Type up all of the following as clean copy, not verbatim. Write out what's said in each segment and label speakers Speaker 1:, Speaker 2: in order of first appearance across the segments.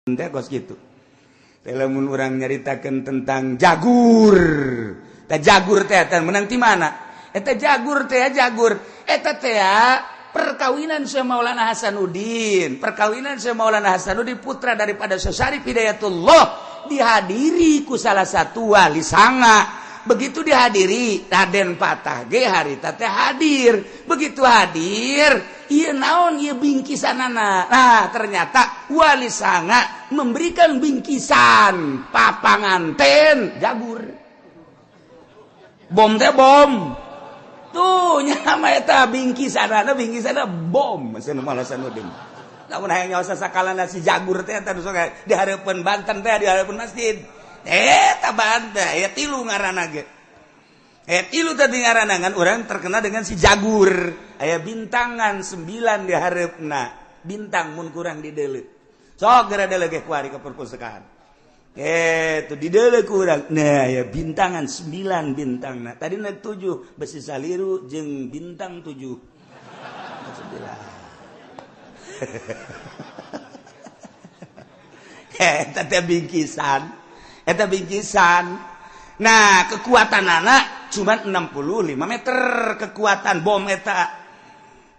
Speaker 1: Teh kos kitu. Teh lamun urang nyaritakeun tentang jagur. Teh jagur teh teh menang ti mana? Eta jagur teh, jagur. Eta teh perkawinan Syekh Maulana Hasanuddin. Perkawinan Syekh Maulana Hasanuddin, putra daripada Syekh Syarif Hidayatullah, dihadiri ku salah satu wali sanga. Begitu dihadiri, Raden Patah ge harita teh hadir. Begitu hadir, ieu naon ieu bingkisanana? Nah, ternyata wali sanga memberikan bingkisan papanganten jagur. Bom teh, bom. Tuh nya eta bingkisanana, bingkisanana bom cenah Maulana Hasanuddin. Lamun hayang nyaho sakalana si jagur teh, eta sok di hareupeun Banten teh, di hareupeun masjid. Eta Banten aya tilu ngaranna ge. Eh, tilu tadi ngaranna, ngan urang terkenal dengan si jagur. Aya bintangan 9 di hareupna. Bintang mun kurang di deuleu. Sok geura deuleu ge kuari ke perpustakaan. Eh, tuh di deuleu kurang. Nah, ya bintangan 9 bintang. Nah, tadi na 7 besi saliru jeung bintang 7. 9. Eh, eta teh bingkisan. Eta bingkisan. Nah, kekuatan anak cuma 65 meter kekuatan bom eta.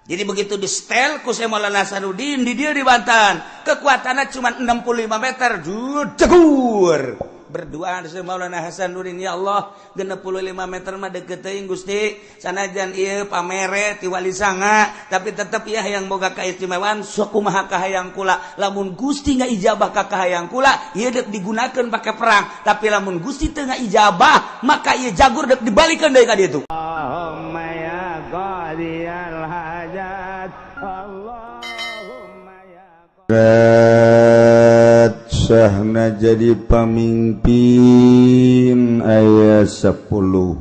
Speaker 1: Jadi begitu di setel ku Syekh Maulana Hasanuddin di dia di Banten, kekuatannya cuma 65 meter, jegur. Berdoa Syekh Maulana Hasanuddin, "Ya Allah, 65 meter mah deket teuing, Gusti. Sanajan ieu pamere ti wali sanga, tapi tetep ya yang boga keistimewaan, sok kumaha kahayang kula. Lamun Gusti ijabah ka kahayang kula, ieu dek digunakeun pake perang, tapi lamun Gusti teu ijabah, maka ieu jagur dek dibalikeun deui ka ditu."
Speaker 2: Allahumma ya qadiyal hajat, Allahumma ya
Speaker 3: Sahna jadi pamimpin aya 10.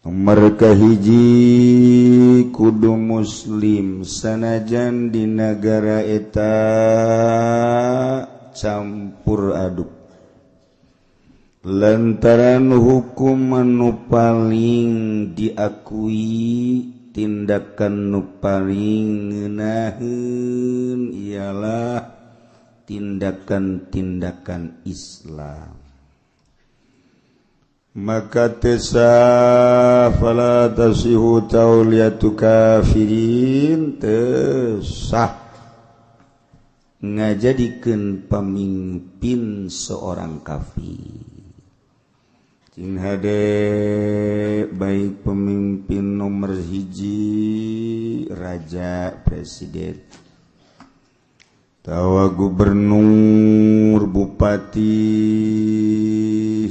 Speaker 3: Mereka hiji kudu muslim, sanajan di negara eta campur aduk, lantaran hukum nu paling diakui, tindakan nu paling ngeunaheun ialah tindakan-tindakan Islam, maka tesa fala tasihu tauliyatu kafirin, tesah ngajadikeun pemimpin seorang kafir. Cing hade, baik pemimpin nomor hiji, raja, presiden, tawa gubernur, bupati,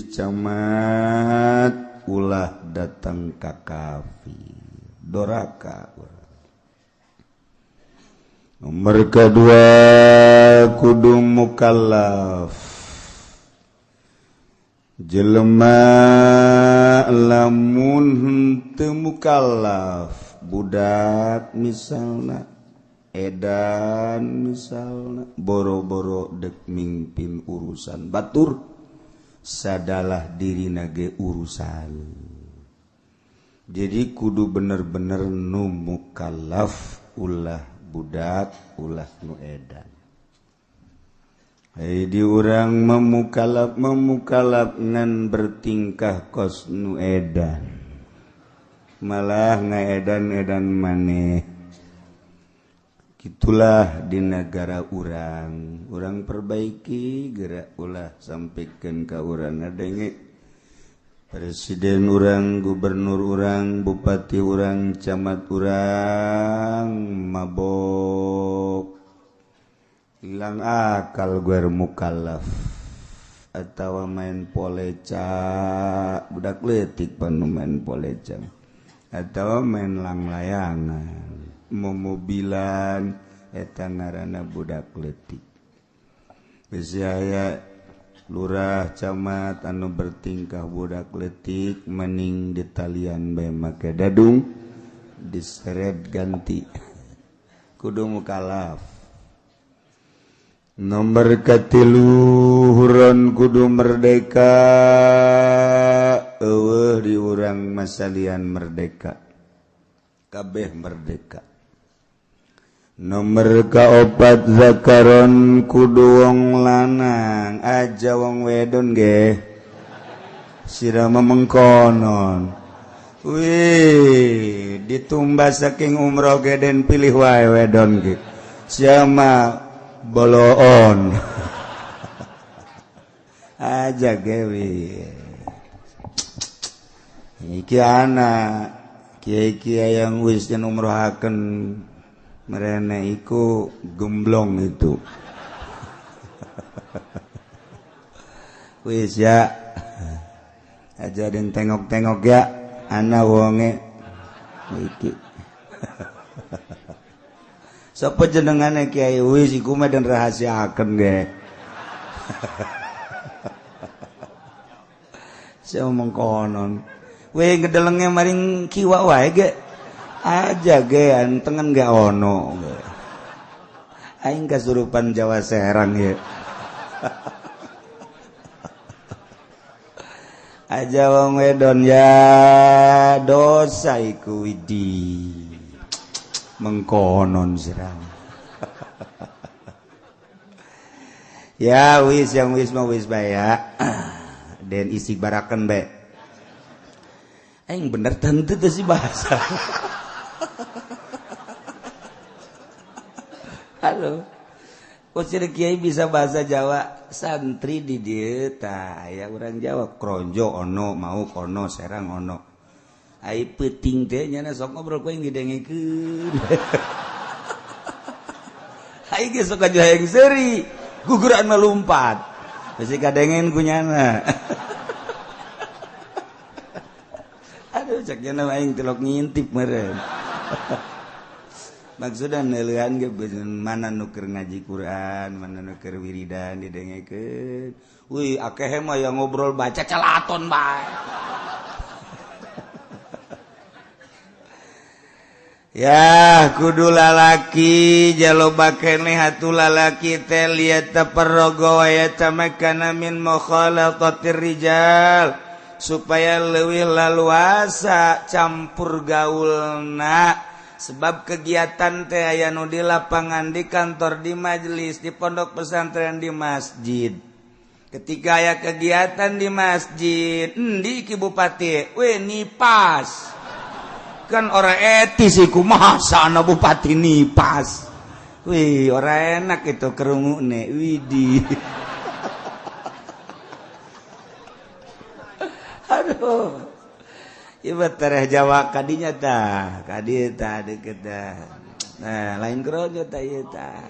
Speaker 3: camat, ulah datang ka kafir, doraka. Nomor kedua kudu mukallaf. Jelema lamun henteu mukallaf, budak misalna, edan misalna, boro-boro dek mimpin urusan batur, sadalah diri nage urusan. Jadi kudu bener-bener nu mukallaf, ulah budak, ulah nu edan. Hei, di urang memukalaf memukalaf ngan bertingkah kos nu edan, malah ngaedan edan maneh. Gitulah di negara urang. Urang perbaiki gerak, ulah sampaikan ke urang ngadenge presiden urang, gubernur urang, bupati urang, camat urang mabok, hilang akal, gue mukallaf, atau main poleca, budak letik panu main poleca atau main langlayangan, momobilan, eta ngaranna budak letik. Bisi aya lurah, camat anu bertingkah budak letik, mending ditalian bae make dadung, diseret ganti. Kudu mukalaf. Nomor katilu, hurron, kudu merdeka. Eueuh di urang masalian merdeka, kabeh merdeka. Nomor kaopat zakaron kudu wong lanang aja wong wedon nggih. Sira memengkonon. Wih, ditumbas saking umroh ge den pilih wae wedon ge. Siama boloon. Aja gewi. Iki anak kiai-kiai yang wis yen umrohaken merene iku gemblong itu. Wis ya. Aja den tengok-tengok ya ana wonge iki. Sapa jenengane kiai wis iku mah den rahasiaken nggih. Saya mengkonon. Weh ngedelenge maring kiwa wae ge. Aja ge antengen ge ono. Aing kasurupan Jawa Serang ya. Aja wong wedon ya dosa iku widi. Mengkonon serang. Ya wis yang wis mau wis bae ya. Den isi baraken bae. Aing bener tentu tuh sih bahasa. Halo. Kok kiai bisa bahasa Jawa santri di dieu tah aya urang Jawa Kronjo ono mau kono Serang ono. Ai peuting teh nyana sok ngobrol ku aing didengekeun. Aing ge sok aja hayang seuri, guguran melumpat. Bisi kadengen ku nyana. Aduh cek nyana aing tilok ngintip meureun. Maksudna neuleuhan ge mana nu keur ngaji Quran, mana nu keur wiridan didengekeun. Wih, akeh mah yang ngobrol baca celaton bae. Ya, kudu lalaki jaloba keneh atuh lalaki teh liat taparrogo wa yatamakkana min mukhalatatir rijal supaya leuwih laluasa campur gaulna. Sebab kegiatan teh aya nu di lapangan, di kantor, di majelis, di pondok pesantren, di masjid. Ketika aya kegiatan di masjid, endi ki bupati? We nipas. Kan ora etis iku masa ana bupati nipas. Wih, ora enak itu kerungune. Widih. Aduh. Ieu tereh Jawa kadinya tah, kadi tah deket tah. Nah, lain kerojo tah ieu tah.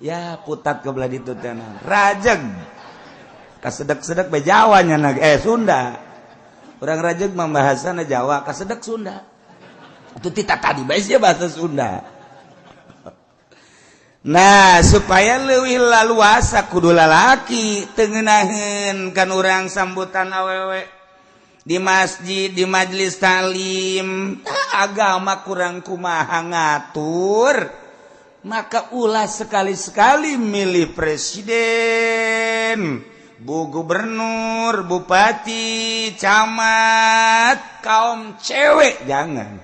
Speaker 3: Ya putat ke belah ditu teh. Rajeg. Kasedek-sedek bae Jawa nya Sunda. Urang Rajeg mah bahasana Jawa, kasedek Sunda. Itu tita tadi bae sia bahasa Sunda. Nah, supaya leuwih laluasa kudu lalaki teu ngeunaheun kan urang sambutan awewe. Di masjid, di majelis taklim, agama kurang kumaha ngatur, maka ulah sekali-sekali milih presiden, bu gubernur, bupati, camat, kaum cewek jangan.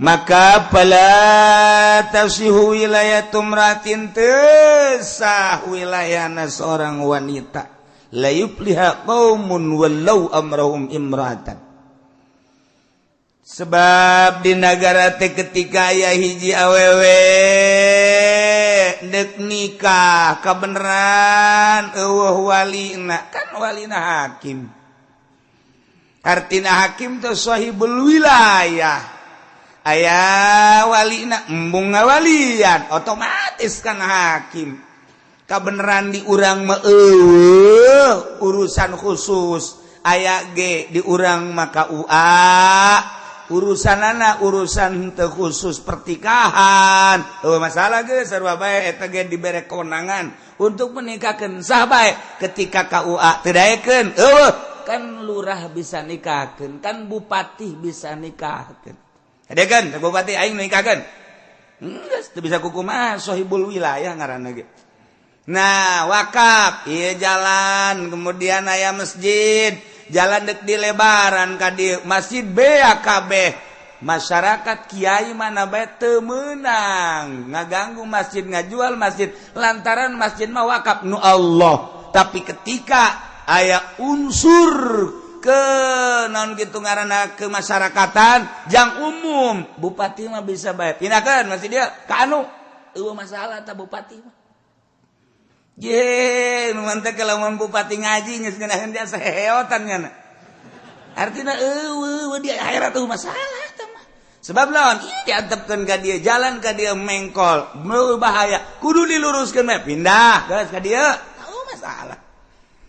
Speaker 3: Maka pala tasihu wilayatum ratin tesah wilayahna seorang wanita. La yufliha qaumun wallau amrahum imra'atan. Sebab di nagara teh ketika aya hiji awewe deuk nikah kabeneran eueuh walina, kan walina hakim. Artina hakim teh sahibul wilayah. Aya walina embung ngawalian otomatis kan hakim. Kabeneran di urang mah eueuh urusan khusus aya ge di urang mah KUA urusanana urusan teu khusus pertikahan eueuh masalah geus sarua bae eta ge dibere kewenangan untuk menikahkeun sah bae ketika KUA teu daekeun eueuh kan lurah bisa nikahkeun kan bupati bisa nikahkeun hadekeun bupati aing nikahkeun geus teu bisa kukumaha sahibul wilayah ngaranna ge. Nah wakaf iya jalan kemudian aya masjid jalan dek dilebaran ka dieu masjid BAKB
Speaker 1: Masyarakat, kiai mana bae teu meunang ngaganggu masjid, ngajual masjid, lantaran masjid mah wakaf nu Allah. Tapi ketika aya unsur ke non gitu ngaranna kemasyarakatan jang umum, bupati mah bisa bae pindahkeun masjid dia ka anu, euweuh masalah. Ta bupati mah ye nu mantep. Lamun bupati ngaji geus ngeunaheun dia seheotan nyana, artinya euweuh di akhirat euweuh masalah tah mah. Sebab lawan diantepkeun ka dia, jalan ka dia mengkol, bahaya, kudu diluruskeun mah, pindah geus ka dia, euweuh masalah.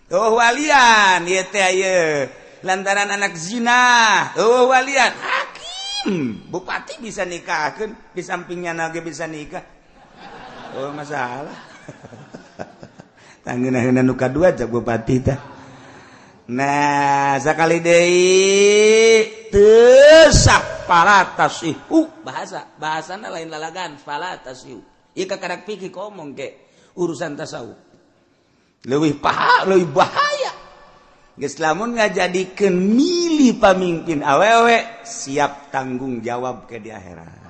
Speaker 1: Oh, walian ieu teh ieu lantaran anak zina, oh, walian hakim, bupati bisa nikahkeun di sampingnya nage, bisa nikah, oh, masalah. Tanggeuna nu kadua cak bupati tah. Nah, sakali deui teu sah, fala tasihhu, bahasa bahasana lain lalagan. Fala tasihhu ieu kakarak pikir ngomong ke urusan tasawuf leuwih paha, leuwih bahaya. Geus lamun ngajadikeun milih pamimpin awewe, siap tanggung jawab ke di akhirat.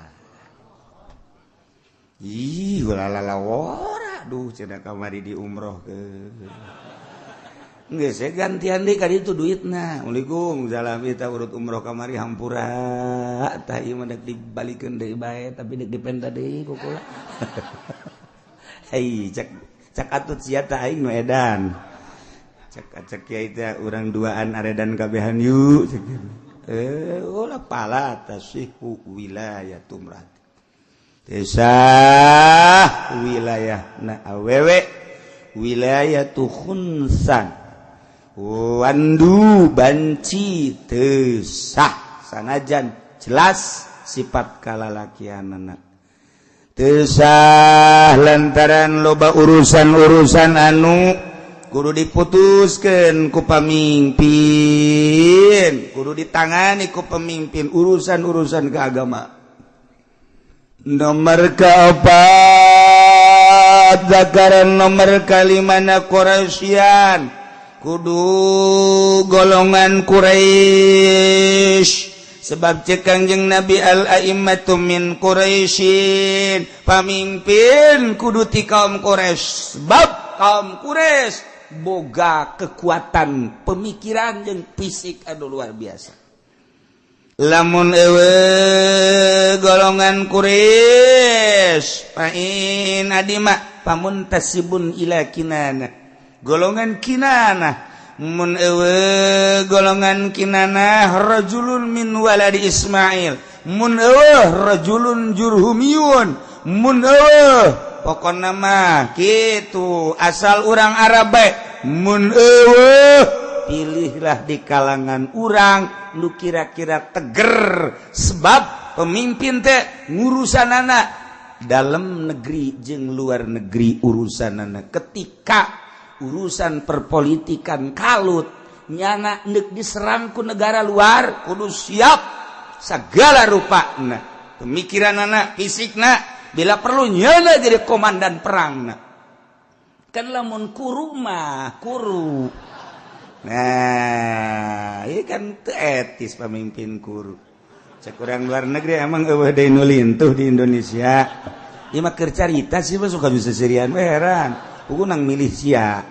Speaker 1: Ih, ulah. Duh, cenah kamari di umroh ke. Geus gantian deui ka ditu duitna. Assalamualaikum, salam, kita urut umroh kamari, hampura. Tah ieu mah dek dibalikeun deui bae, tapi dek dipenta deui ku kula. Hei, cek cek atut sia tah, aing nu edan. Cek cek kiai teh urang duaan aredan kabehan yuk cek. Eh, ulah, fala tasihhu wilayatu imra'at. Sah wilayah na awewe, wilayatu khunsan, wandu banci teu sah, sanajan jelas sifat kalalakianana teu sah, lantaran loba urusan-urusan anu kudu diputuskan ku pamimpin, kudu ditangani ku pemimpin, urusan-urusan keagamaan. Nomor keempat zakaran, nomor kalimana Quraisyan, kudu golongan Quraisy, sebab cek Kangjeng Nabi al a'immatu min Quraisyin, pamimpin kudu ti kaum Quraisy, sebab kaum Quraisy boga kekuatan pemikiran jeung fisik anu luar biasa. Lamun euweuh golongan Quraisy, fa'in adima famuntasibun ila Kinana, golongan Kinanah. Mun euweuh golongan Kinanah, rajulun min waladi Ismail. Mun euweuh, rajulun jurhumiyun. Mun euweuh, pokona mah kitu, asal urang Arab bae. Mun euweuh, pilihlah di kalangan urang nu kira-kira teger, sebab pemimpin teh ngurusanana dalam negeri jeung luar negeri urusanana. Ketika urusan perpolitikan kalut, nyana nek diserang ku negara luar, kudu siap segala rupa. Nah, pemikiran anak, fisik, nah, bila perlu nyana jadi komandan perang. Nah, kan lamun kuru mah kuru. Nah, ini kan teu etis pemimpin kuru. Cek urang luar negeri, emang euweuh deui nu lintuh di Indonesia? Ieu mah keur carita sih mah, suka bisa serian we, heran. Kuku nang milih sia.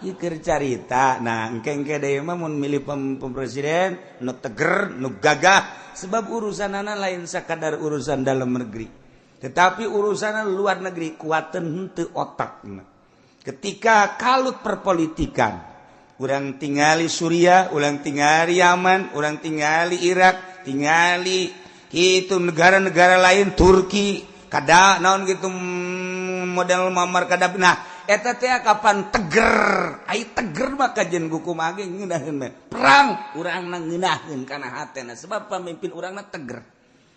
Speaker 1: Ieu keur carita. Nah, engke-engke deui mah mun milih pem presiden nu teger, nu gagah, sebab urusanana lain sakadar urusan dalam negeri, tetapi urusan luar negeri, kuaten henteu otakna. Ketika kalut perpolitikan, urang tingali Suriah, urang tingali Yaman, urang tingali Irak, tingali itu negara-negara lain, Turki, kada naon gitu model Muammar Gaddafi. Nah, eta teh kapan teger? Ai teger mah kajen kumaha ge ngeunaheun perang, urangna ngeunaheun kana hatena, sebab pemimpin urangna teger.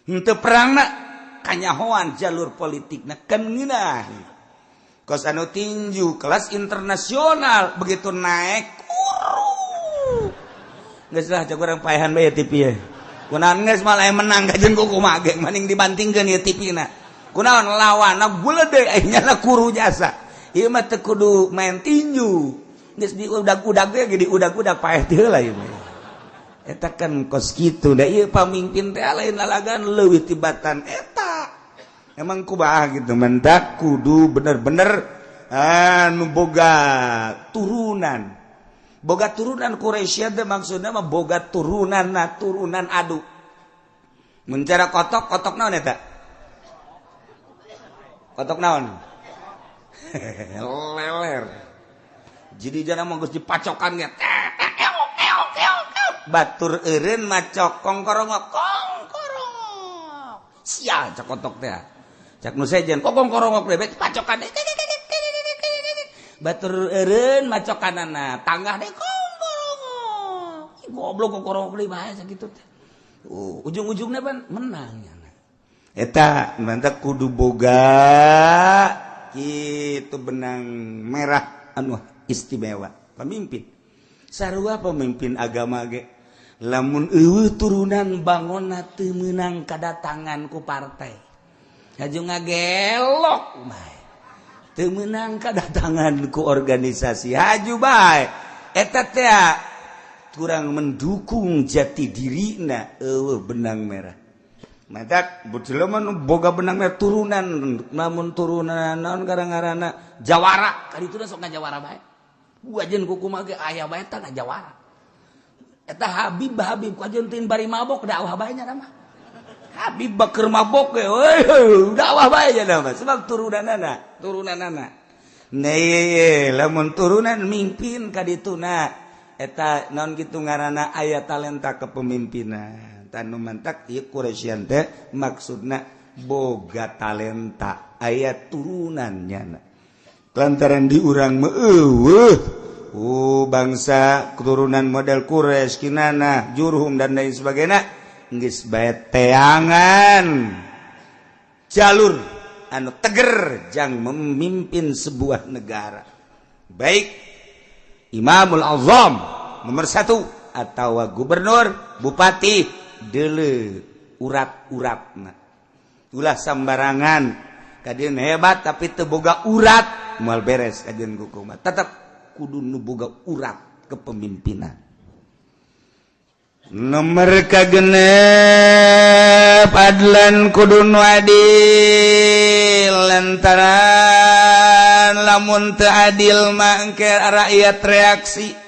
Speaker 1: Henteu perangna kanyahoan jalur politikna, kan ngeunaheun. Kos anu tinju kelas internasional begitu naik kuru. Geus lah, cek urang paehan bae TV ye. Kunaon geus malah menang kajen kumaha ge mending dibantingkeun ieu TV na. Kunaon lawanna bulede, nya kuru jasa. Ieu mah teu kudu main tinju. Geus diudag-udag ge, diudag-udag paeh teh heula ieu mah. Eta kan kos kitu da ieu pamimpin teh lain lalagan leuwih tibatan eta. Emang kumaha gitu mendak kudu bener-bener anu boga turunan. Boga turunan Quraisy teh maksudna mah boga turunan na turunan adu. Mun cara kotok, kotok naon eta? Kotok naon? Leler. Jadi jangan mah geus dipacokan ge. Batur eureun macok kongkorongok kongkorongok. Sial cak kotok teh. Cak nu sejen kok kongkorongok teh pacokan. Batur eureun macokanana tanggah deh kongkorongok. Goblok kongkorongok deui bae sakitu teh. Ujung-ujungnya pan menang. Eta mantap kudu boga kitu benang merah anu istimewa pemimpin. Sarua pemimpin agama ge lamun eueuh turunan bangonna teu meunang kadatangan ku partai. Haju ngagelok bae. Teu meunang kadatangan ku organisasi haju bae. Eta teh kurang mendukung jati dirina eueuh benang merah. Matak jelema nu boga benang merah turunan namun turunan naon gara-garana jawara kaditu sok ngajawara bae. Wajen kuku mah ge aya bae tah ngajawara. Eta Habib Habib kajeun teuing bari mabok dakwah bae nya mah. Habib Bakar mabok ge euy dakwah bae nya mah sebab turunanana, turunanana. Nah, lamun turunan mimpin ka dituna eta naon kitu ngaranna aya talenta kepemimpinan. Tanu mantak ieu Quraisyan teh maksudna boga talenta aya turunannya. Lantaran di urang mah eueuh bangsa keturunan model Quraisy, Kinana, Jurhum dan lain sebagainya geus bae teangan jalur anu teger jang memimpin sebuah negara. Baik Imamul Azam nomor 1 atau gubernur, bupati deuleu urat-uratna. Ulah sambarangan kadieun hebat tapi teu boga urat moal beres kajian kukumaha. Tetap kudu nu boga urat kepemimpinan. Nomor kagenep adlan kudu nu adil lantaran lamun teu adil mah engke rakyat reaksi.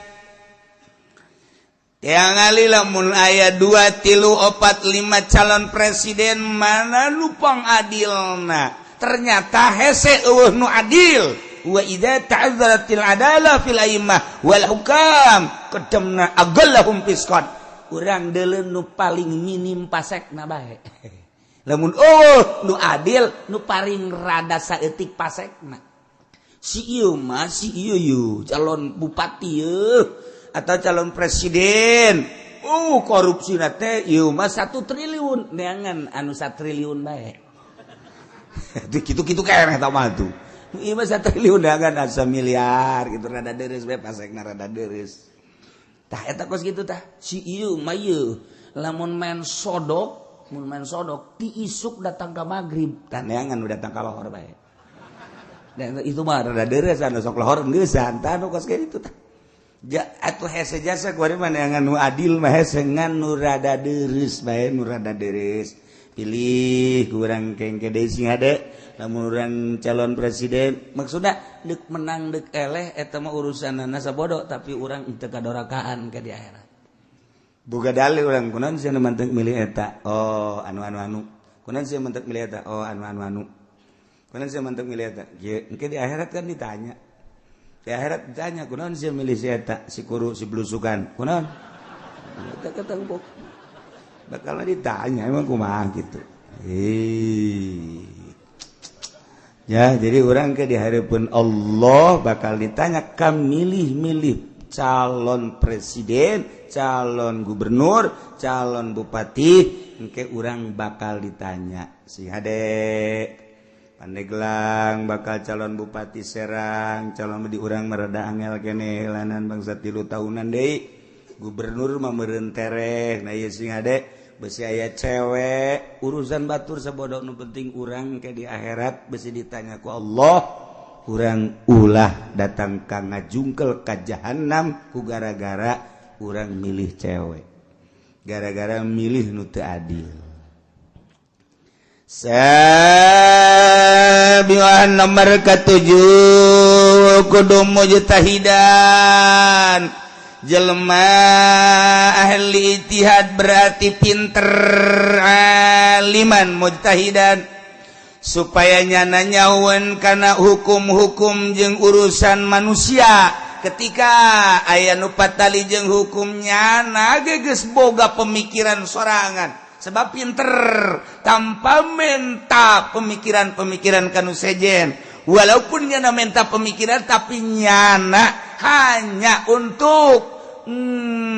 Speaker 1: Yang ngali lamun aya 2, 3, 4, 5 calon presiden mana lupang adilna. Ternyata hese eueuh nu adil. Wa idza ta'azzaratil adalah fil a'immah wal hukam qadamna agallahum fisqan. Urang deuleu nu paling minim pasekna bae. Lamun eueuh nu adil nu paling rada saeutik pasekna. Si ieu mah si ieu yeuh calon bupati yeuh atau calon presiden. Korupsi teh ieu mah 1 triliun neangan anu 1 triliun bae. Kitu-kitu keneh eta mah tuh. Ieu mah 1 triliun neangan asa miliar gitu rada deureuh bae pasekna rada deureuh. Tah eta kos kitu tah. Si ieu mah ieu lamun main sodok, mun main sodok ti isuk datang ka magrib, tah neangan nu datang ka lohor bae. Dan itu mah rada deureuh anu sok lohor geusan tah nu kos kitu tah. Ja atuh hese jasa kuari mah neangan nu adil mah hese ngan nu rada deureuh bae, nu rada deureuh. Pilih kurang kengke deui sing hade lamun urang calon presiden maksudna deuk menang deuk eleh eta mah urusanana sabodo tapi urang teu kadorakaan ke di akhirat. Boga dalil urang kunaon sia nu mantep milih eta? Oh anu anu anu. Kunaon sia mantep milih eta? Oh anu anu anu. Kunaon sia mantep milih eta? Kieu engke di akhirat kan ditanya. Di akhirat ditanya kunaon sia milih si eta si kuru si blusukan? Kunaon? Eta ketemu bakal ditanya emang kumaha gitu. Ya, jadi orang ke di hadapan Allah bakal ditanya kam milih-milih calon presiden, calon gubernur, calon bupati, engke urang bakal ditanya. Si hade Pandeglang bakal calon bupati Serang, calon di urang mereda angel kene lanan bangsa 3 tahunan deui. Gubernur mah meureun tereh. Nah ieu sing hade besi aya cewek, urusan batur sabodo nu penting urang ke di akhirat besi ditanya ku Allah, urang ulah datang ka ngajungkel ka jahanam ku gara-gara urang milih cewek.
Speaker 3: Gara-gara milih nu teu adil. Sabian nomor ketujuh, kudu mujtahidan. Jelema ahli ijtihad berarti pinter, aliman mujtahidan, supaya nyana nyawan karena hukum-hukum jeung urusan manusia. Ketika aya nu patali jeung hukum, nyana geus boga pemikiran sorangan sebab pinter, tanpa menta pemikiran-pemikiran kanu sejen. Walaupun nyana menta pemikiran, tapi nyana hanya untuk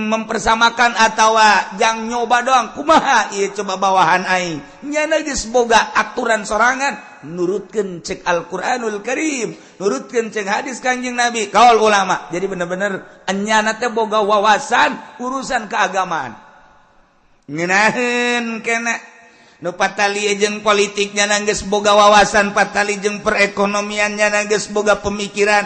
Speaker 3: mempersamakan atau jang nyoba doang, kumaha ieu, coba bawahan aing. Nyana geus boga aturan sorangan, nurutkeun cek Al-Qur'anul Karim, nurutkeun cek hadis Kanjeng Nabi, kaul ulama. Jadi bener-bener nyana teh boga wawasan urusan keagamaan. Ngeunaheun kena nu patali jeung politiknya geus boga wawasan, patali jeung perekonomiannya geus boga pemikiran,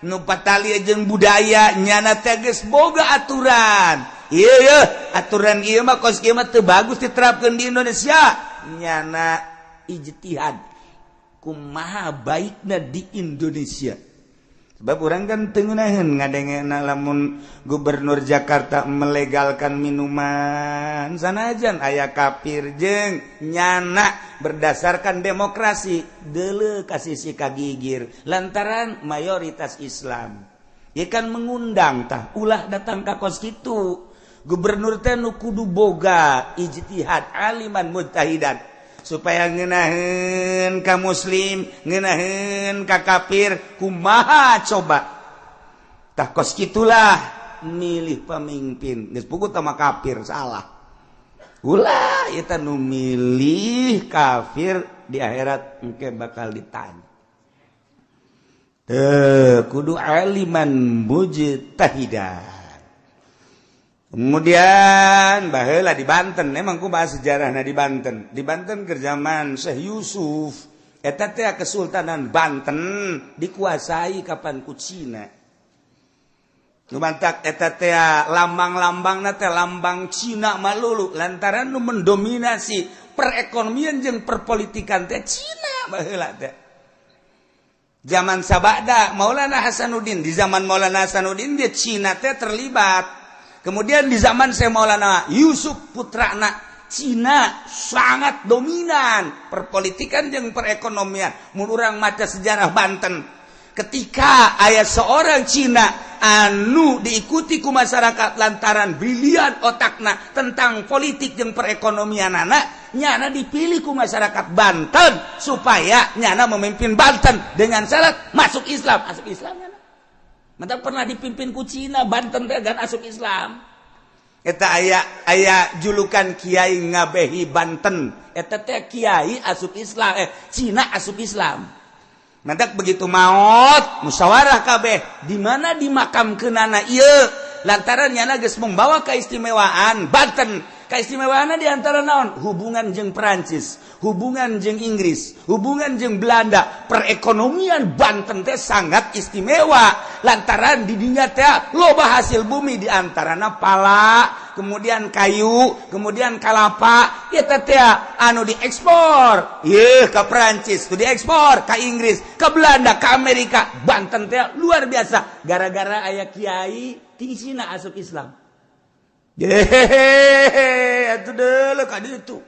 Speaker 3: nu patali jeung budaya nyana teh geus boga aturan. Iya iya, aturan ieu mah kos kieu mah teu bagus diterapkeun di Indonesia. Nyana ijtihad kumaha baikna di Indonesia, sebab orang kan teu ngeunaheun ngadengena lamun gubernur Jakarta melegalkan minuman, sanajan aya kafir jeung nyana berdasarkan demokrasi deuleu kasih si kagigir lantaran mayoritas Islam. Ya kan mengundang tah, ulah datang ka kos kitu. Gubernur teh nu kudu boga ijtihad, aliman mujtahidan, supaya ngeunaheun ka muslim, ngeunaheun ka kafir, kumaha coba. Tah, kos kitulah milih pemimpin. Geus puguh sama kafir salah. Ulah eta nu milih kafir, di akhirat engke bakal ditanya. Teu kudu aliman mujtahidan. Kemudian baheula di Banten, emang ku bahas sejarahna di Banten. Di Banten ke zaman Syekh Yusuf, eta teh Kesultanan Banten dikuasai kapan ku Cina. Nu mantak eta teh lambang-lambangna teh lambang Cina malulu, lantaran nu mendominasi perekonomian jeung perpolitikan teh Cina baheula teh. Zaman sabada Maulana Hasanuddin, di zaman Maulana Hasanuddin dia Cina teh terlibat. Kemudian di zaman saya Maulana Yusuf putrana, Cina sangat dominan perpolitikan jeung perekonomian. Mun urang maca sejarah Banten, ketika aya seorang Cina anu diikuti ku masyarakat lantaran brilian otakna tentang politik jeung perekonomian, anak nyana dipilih ku masyarakat Banten supaya nyana memimpin Banten dengan syarat masuk Islam. Masuk Islam nyana. Mantap pernah dipimpin ku Cina Banten teh gan asup Islam. Eta aya aya julukan Kiai Ngabehi Banten. Eta teh kiai asup Islam, eh, Cina asup Islam. Mantak begitu maut, musyawarah kabeh di mana dimakamkeunana ieu, lantaran nyana geus membawa keistimewaan Banten. Keistimewaan di antara naon? Hubungan jeung Perancis, hubungan jeung Inggris, hubungan jeung Belanda. Perekonomian Banten teh sangat istimewa lantaran di dinya teh loba hasil bumi, di antarana pala, kemudian kayu, kemudian kalapa. Eta teh anu diekspor ye ke Perancis tuh, diekspor ke Inggris, ke Belanda, ke Amerika. Banten teh luar biasa gara-gara aya kiai ti Cina asup Islam. Hehehe, atuh deuleu ka ditu.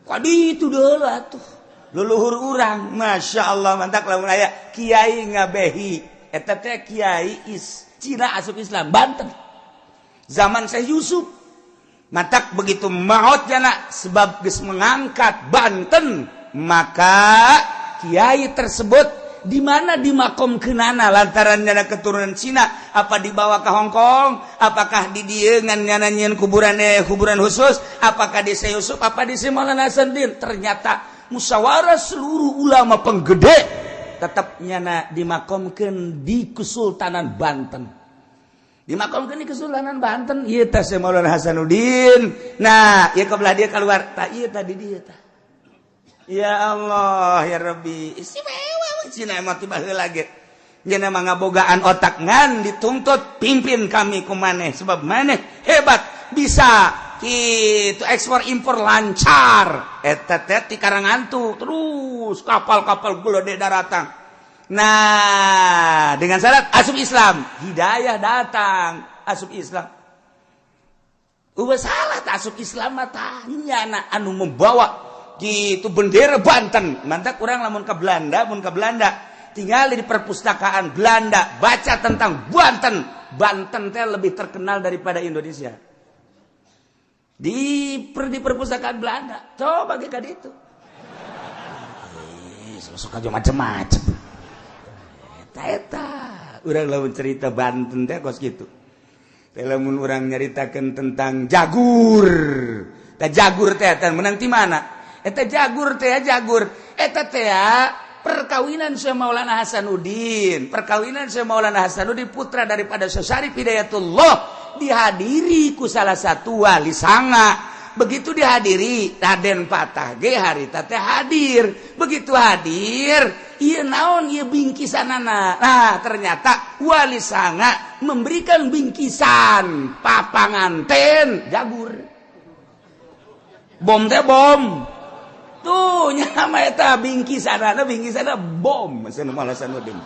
Speaker 3: Ka ditu deuleu atuh. Leluhur urang, Masya Allah, mantak lamun aya kiai Ngabehi, eta teh kiai is Cina asup Islam Banten. Zaman Syekh Yusuf. Matak begitu maut jana sebab geus mengangkat Banten, maka kiai tersebut di mana dimakomkeunana, lantaran nyana keturunan Cina, apa dibawa ke Hong Kong, apakah di dieu ngan nyana nyieun kuburan, eh, kuburan khusus, apakah di Syekh Yusuf, apa di Syekh Maulana Hasanuddin? Ternyata musyawarah seluruh ulama penggede, tetap nyana dimakomkeun di Kesultanan Banten, dimakomkeun di Kesultanan Banten. Ieu teh Syekh Maulana Hasanuddin. Nah, ieu kebelah dia keluar tah, ieu tadi dia tah. Ya Allah ya Rabbi, istimewa Cina emang tiba heula ge. Nya mah ngabogaan otak, ngan dituntut pimpin kami ku maneh sebab maneh hebat bisa.
Speaker 1: Gitu ekspor impor lancar. Eta teh ti Karangantu terus kapal-kapal gede daratang. Nah, dengan syarat asup Islam, hidayah datang, asup Islam. Udah salah tak asup Islam mah tanya na anu membawa gitu bendera Banten. Mantap kurang lamun ke Belanda, mun ke Belanda tinggal di perpustakaan Belanda baca tentang Banten. Banten teh lebih terkenal daripada Indonesia. Di perpustakaan Belanda. Coba ge ka ditu. Sok aja macem-macem. Eta eta urang lamun cerita Banten teh kos kitu. Teh lamun urang nyaritakeun tentang Jagur. Tah Jagur teh teh menang ti mana? Eta Jagur teh Jagur. Eta teh perkawinan Syekh Maulana Hasanuddin. Perkawinan Syekh Maulana Hasanuddin putra daripada Syekh Syarif Hidayatullah dihadiri ku salah satu wali sanga. Begitu dihadiri Raden Patah ge harita teh hadir. Begitu hadir, ieu naon ieu bingkisanana. Nah, ternyata wali sanga memberikan bingkisan papanganten Jagur. Bom teh bom. Tuh nya eta bingkisanana bingkisanana bom cenah Maulana Hasanuddin.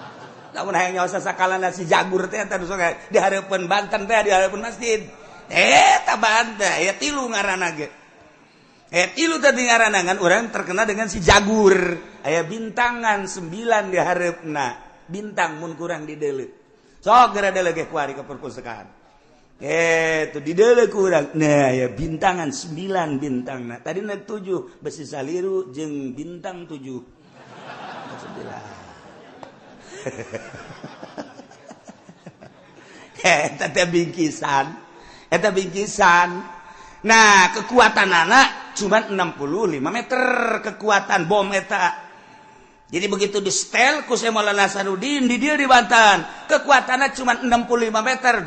Speaker 1: Lamun hayang nyaho sasakalana si Jagur teh eta sok di hareupeun Banten teh di hareupeun masjid. Eta Banten aya tilu ngaranna ge. Tilu tadi ngaranna ngan urang terkenal dengan si Jagur. Aya bintangan 9 di hareupna. Bintang mun kurang di deuleu. Sok geura deuleu ge kuari ke perpustakaan. Tuh di deuleu kurang. Nah, ya bintangan 9 bintangna. Tadi na 7 besi saliru jeung bintang 7. 9. Eta teh bingkisan. Eta bingkisan. Nah, kekuatan anak cuma 65 meter kekuatan bom eta. Jadi begitu di setel ku Syekh Maulana Hasanuddin di dia di Banten, kekuatannya cuma 65 meter.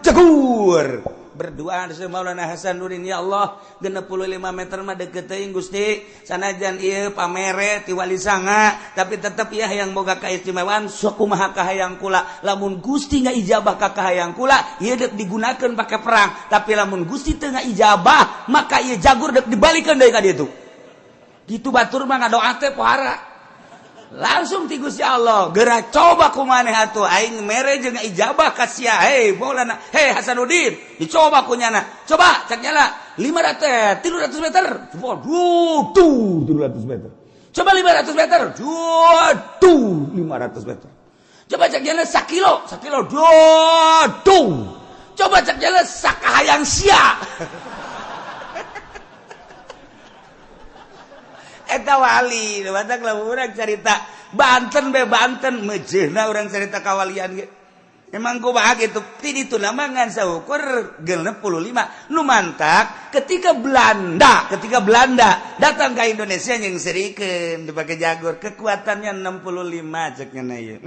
Speaker 1: Jegur. Berdoa Syekh Maulana Hasanuddin, ya Allah, 65 meter mah deket teuing Gusti. Sanajan ieu pamere ti wali sanga, tapi tetep ya yang boga kaistimewaan sok kumaha kahayang kula. Lamun Gusti ngaijabah ka kahayang kula, ieu deuk digunakeun pake perang. Tapi lamun Gusti teu ngaijabah, maka ieu Jagur deuk dibalikeun deui ka ditu. Gitu batur mah ngadoa teh pohara. Langsung ti Gusti Allah, geura coba kumaneh atuh aing mere jeung ijabah ka sia. Hei Maulana, hei Hasanuddin, dicoba ku nyana. Coba cek nyala 500 300 meter. Coba tuh 300 meter. Coba 500 meter. Tuh 500 meter. Coba cek nyala sakilo, sakilo tuh. Coba cek nyala sakahayang sia. Eta wali, batak lamun urang carita Banten be Banten mejeuna urang carita kawalian ge. Emang kumaha kitu? Ti ditu mah ngan saukur 65. Nu mantak ketika Belanda datang ke Indonesia yang serikeun dipake Jagur, kekuatannya 65 cek nya ieu.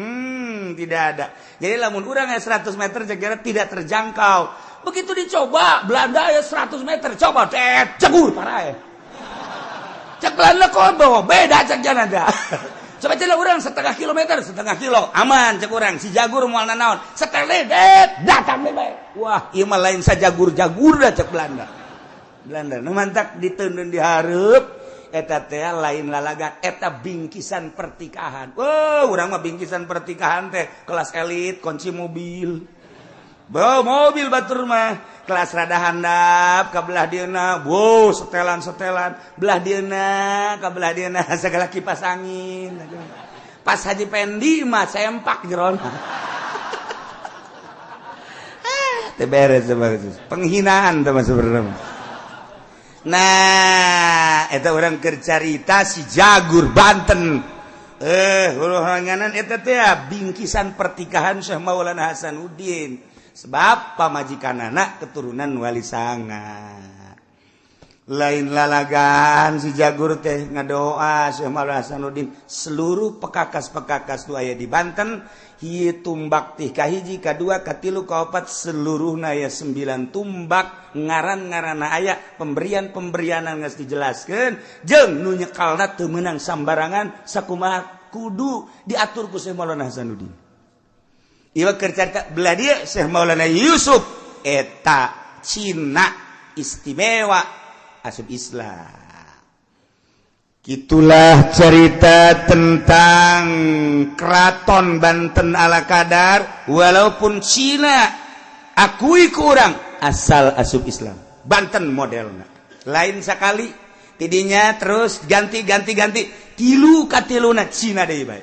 Speaker 1: Tidak ada. Jadi lamun urang aya 100 meter cek tidak terjangkau. Begitu dicoba Belanda aya 100 meter, coba Jagur parah. Cek Belanda kok bawa beda cek jalan ada. Coba cek orang setengah kilometer, setengah kilo aman cek orang si Jagur moal nanaon. Setengah datang bae. Wah, ieu mah lain sajagur-jagur da cek Belanda. Belanda nu mantak diteundeun di hareup eta teh lain lalagan, eta bingkisan pertikahan. Wah, urang mah bingkisan pertikahan teh kelas elit, kunci mobil. Bawa mobil batur mah kelas rada handap ka belah dieuna, wow setelan-setelan belah dieuna ka belah dieuna segala kipas angin. Pas Haji Pendi mah sempak jerona. Teu beres penghinaan teh mah sebenarnya. Nah, eta urang keur carita si Jagur Banten. Huluhanganan eta teh bingkisan pertikahan Syekh Maulana Hasanuddin. Sebab pamajikanana keturunan wali sanga. Lain lalagan si Jagur teh ngadoa Syekh Maulana Hasanuddin seluruh pekakas-pekakas nu aya di Banten hieu tumbak teh kahiji kadua katilu kaopat seluruhna aya 9 tumbak ngaran-ngaranna aya pemberian-pemberianan geus dijelaskeun jeung nu nyekalna teu meunang sambarangan sakumaha kudu diatur ku Syekh Maulana Hasanuddin. Ieu keur carita belah dieu Syekh Maulana Yusuf eta Cina istimewa asup Islam.
Speaker 3: Itulah cerita tentang Keraton Banten ala kadar,
Speaker 1: walaupun Cina akui kurang asal asup Islam. Banten modelna lain sekali tidinya terus ganti ganti ganti tilu katiluna Cina deui bae,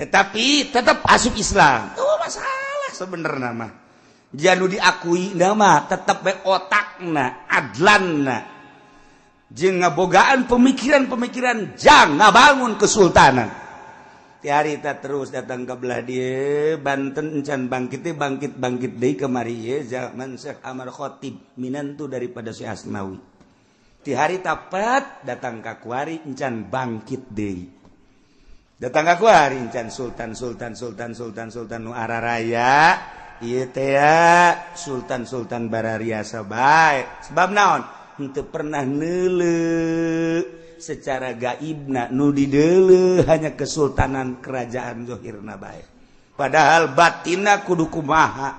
Speaker 1: tetapi tetap asup Islam. Oh masalah sebenarnya mah janu diakui nama tetap bae otakna adlanna jeung ngabogaan pemikiran-pemikiran jang ngabangun kesultanan. Ti harita terus datang ke belah dieu Banten encan bangkit bangkit bangkit deui kamari ieu zaman Syekh Amar Khatib minantu daripada Syekh Asmawi. Ti harita pat datang ka kuari encan bangkit deui. Datang ka kuari encan sultan sultan sultan sultan sultan nu araraya ieu teh sultan sultan barariasa bae. Sebab naon? Henteu pernah neuleu secara gaibna nu dideuleu hanya kesultanan kerajaan zohirna bae, padahal batinna kudu kumaha.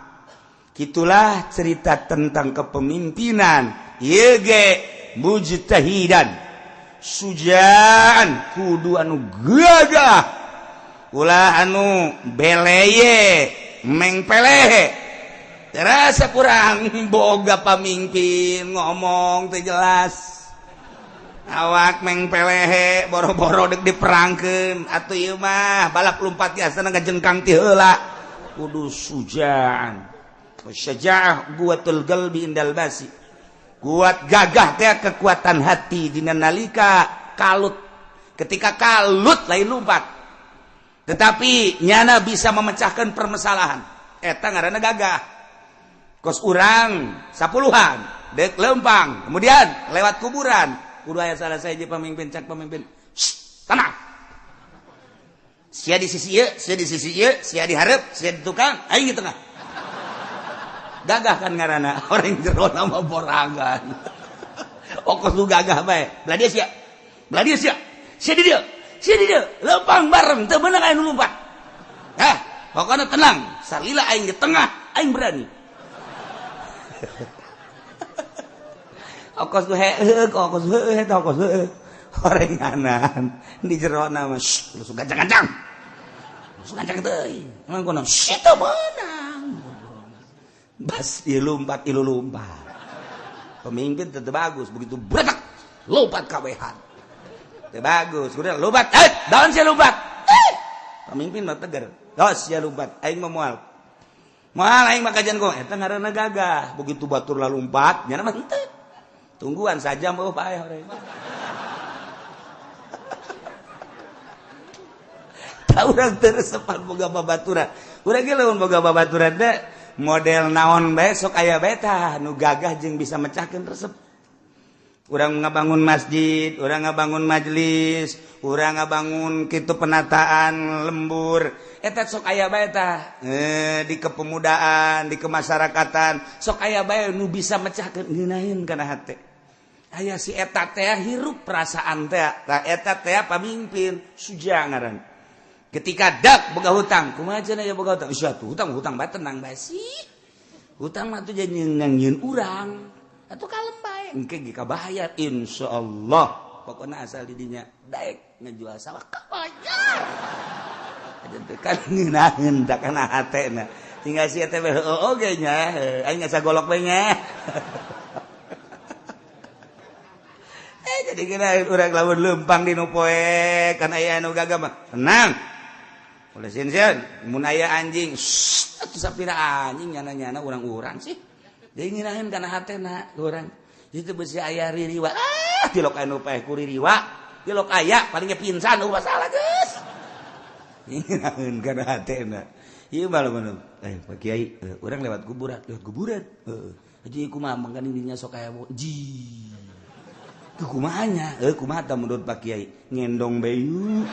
Speaker 1: Kitulah cerita tentang kepemimpinan ieu ge mujtahidan sujaan kudu anu gagah ulah anu beleye mengpelehe. Terasa kurang boga pamimpin ngomong teu jelas awak mengpelehe boro-boro dek diperangkeun atuh ieu mah balap lumpat biasana ngajengkang ti heula. Kudu sujaan wasyajaah quwwatul qalbi indal basi, kuat gagah teh kekuatan hati dina nalika kalut. Ketika kalut lain lumpat, tetapi nyana bisa memecahkan permasalahan, eta ngaranna gagah. Kos urang sapuluhan dek lempang kemudian lewat kuburan kudu aya salah sahiji pemimpin cak pemimpin tenang sia di sisi ieu sia di sisi ieu sia di hareup sia di tukang aing di tengah. Gagah kan ngaranna orang jero nama borangan. Okos lu gagah bae belah dia sia belah dia sia sia di dieu sia di dieu lempang bareng teu meunang aya nu lumpat. Hah pokona tenang salila aing di tengah aing berani. Okos tuh heeh, okos heeh, okos heeh. Orenganan di jero nama, langsung gancang-gancang. Langsung gancang teuing. Emang kono situ meunang. Bas ieu lompat, ieu lompat. Pemimpin tetep bagus, begitu bretak lompat kabehan. Teu bagus, udah lompat, daun sia lompat. Pemimpin mah tegar. Dos sia lompat, aing mah moal. Moal aing mah kajian kok eta ngaranna gagah. Begitu batur lalumpat, nyana mah henteu. Tungguan saja mau paeh orang. Tahu urang teu resepan boga babaturan. Urang ge lamun boga babaturan teh model naon bae sok aya bae tah nu gagah jeung bisa mecahkeun resep. Urang ngabangun masjid, urang ngabangun majelis, urang ngabangun kitu penataan lembur. Eta sok aya bae tah di kepemudaan, di kemasyarakatan sok aya bae nu bisa mecahkeun ngeunaheun kana hate. Aya si eta teh hirup perasaan teh, tah eta teh pamimpin suja ngaran. Ketika dak boga hutang, kumaha cenah ya boga hutang? Sia tuh hutang hutang bae tenang bae sih. Hutang mah tuh jadi nyieun urang. Atuh kalem bae, engke ge kabayar insyaallah. Pokona asal di dinya daek ngejual sawah kabayar. Kan ngeunaheun da kana hatena. Tinggal si eta bae heueuh oge nya, aing ngasa golok bae nya. Jadi kira urang lamun leumpang di nu poe kan aya anu gagah mah. Tenang. Ulah sieun-sieun, mun aya anjing, atuh sapira anjing nyana-nyana urang-urang sih. Deui ngeunaheun kana hatena urang. Itu besi aya ririwa. Ah, tilok anu paeh ku ririwa. Tilok aya palingnya pingsan eueuh masalah geus. Ngeunaheun kana hatena. Ieu mah lamun Pak Kiai, urang lewat kuburan, lewat kuburan. Heeh. Jadi kumaha mangkaning dinya sok aya ji. Kumahanya, kumaha tah menurut Pak Kiai? Ngendong bayu.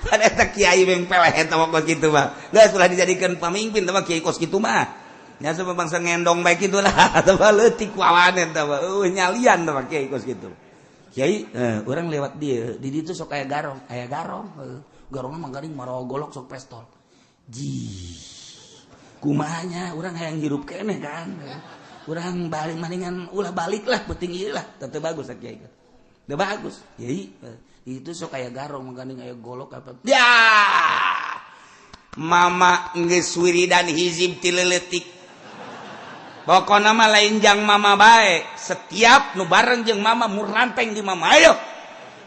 Speaker 1: Pada eta kiai meng peleh eta mah kos kitu mah. Geus ulah dijadikeun pamimpin teh mah kiai kos kitu mah. Nya sebab bangsa ngendong bae kitu lah, teh mah leutik wawan eta mah. Nyalian teh mah kiai kos kitu. Kiai, urang lewat dieu, di ditu sok aya garong, aya garong. Garongna mah garing marogolok sok pestol. Ji. Kumanya urang hayang hirup keneh kan. Urang balik mendingan ulah balik lah, penting ieu lah. Teu bagus kiai. Teu bagus. Yai itu sok aya garong gandeng aya golok apa. Ya. Mama geus wiridan hizib ti leutik. Pokona mah lain jang mama bae, setiap nu bareng jeung mama muranteng di mama ayo.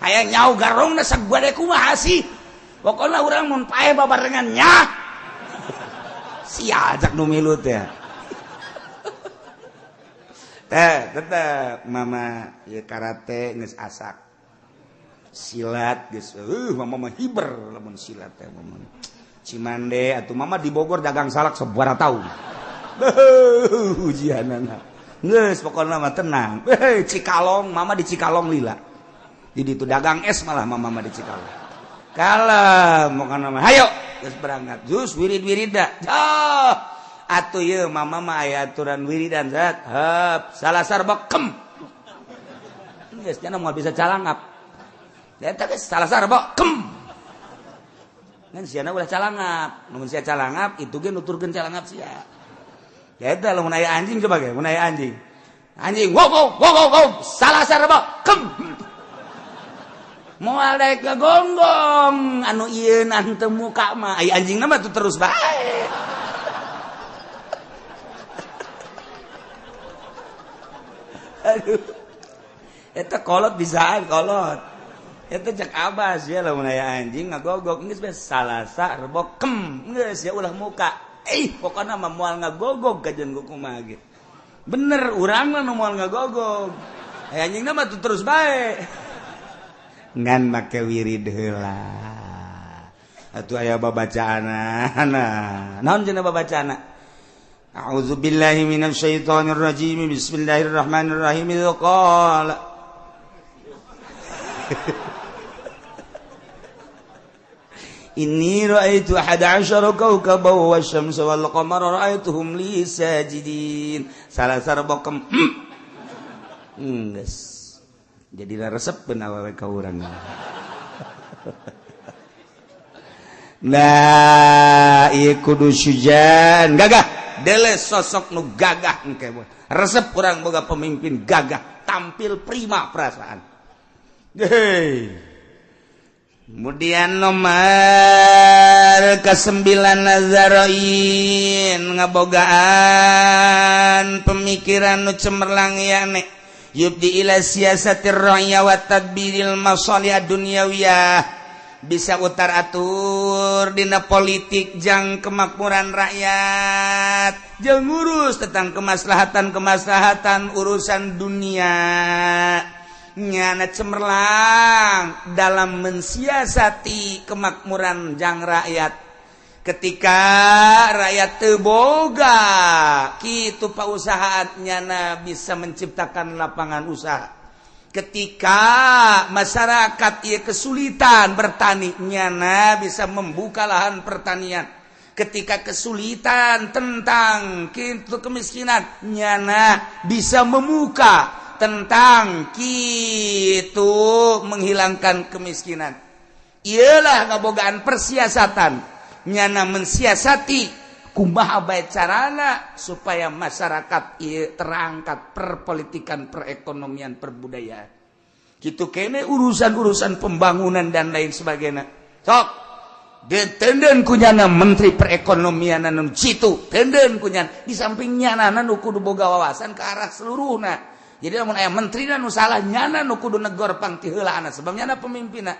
Speaker 1: Hayang nyau garongna sagade kumaha sih. Pokona urang mun paeh babarengan nya. Sia ajak nu milu teh. Teh tetep mama ieu karate geus asak. Silat geus mama mah hiber lamun silat teh mama. Cimande atuh mama di Bogor dagang salak sabaraha taun. Ujianana. Geus pokona mah tenang. Cikalong, mama di Cikalong lila. Jadi itu dagang es malah mama mah di Cikalong. Kalem pokona mah. Hayo geus berangkat. Jus wirid-wirida. Oh, atuh ieu mama mah aya aturan wiridan zat. Heup, salasar bekem. Geus nya moal bisa calangap. Eta geus salasar bekem. Ngan siana ulah calangap. Mun sia calangap itu ge nuturkeun calangap sia. Eta lamun aya anjing coba ge, mun aya anjing. Anjing wow wow wow wow, wow. Salasar bekem. Moal daek gagonggong anu ieu teu muka mah aya anjingna mah tuh terus bae. Aduh. Eta kolot bisaan kolot. Eta cek abas ya lamun aya anjing ngagogok geus bae salasa rebo kem geus ya ulah muka. Pokona mah moal ngagogog kajeun kumaha ge. Bener urang mah nu moal ngagogog. Aya anjingna mah tuh terus bae. Ngan make wirid heula. Atuh aya babacaanna. Naon cenah babacaanna? A'udzubillahi minasyaitonir rajim. Bismillahirrahmanirrahim. Qala Inni ra'aitu 11 kawkaban wasyamsa wal qamara ra'aituhum li sajidin. Salasar bokem. Geus. Jadi resep awewe ka urang. Nah, ieu kudu syujan gagah. Dele sosok nu gagah engke. Resep urang boga pemimpin gagah, tampil prima perasaan. Hei. Kemudian nomor ke-9 nazaroin ngabogaan pemikiran nu cemerlang yane yubdi ila siasatir ra'ya wa tadbiril masalih dunyawiyah, bisa utar atur dina politik jang kemakmuran rakyat, jeung ngurus tentang kemaslahatan-kemaslahatan urusan dunia. Nyana cemerlang dalam mensiasati kemakmuran jang rakyat. Ketika rakyat teu boga kitu pausahaan nyana bisa menciptakan lapangan usaha. Ketika masyarakat ieu kesulitan bertani, nyana bisa membuka lahan pertanian. Ketika kesulitan tentang kitu kemiskinan, nyana bisa membuka tentang kitu menghilangkan kemiskinan. Iyalah ngabogaan persiasatan. Nyana mensiasati kumaha bae carana supaya masyarakat ieu terangkat perpolitikan, perekonomian, perbudayaan. Kitu kene urusan-urusan pembangunan dan lain sebagainya. Sok ditenden kunyana menteri perekonomian anu citu, tenden kunyana di samping nyana nu kudu boga wawasan ke arah seluruhna. Jadi lamun aya menteri nu salah nyana nu kudu negor pang ti heulaana sebab nyana pemimpinna.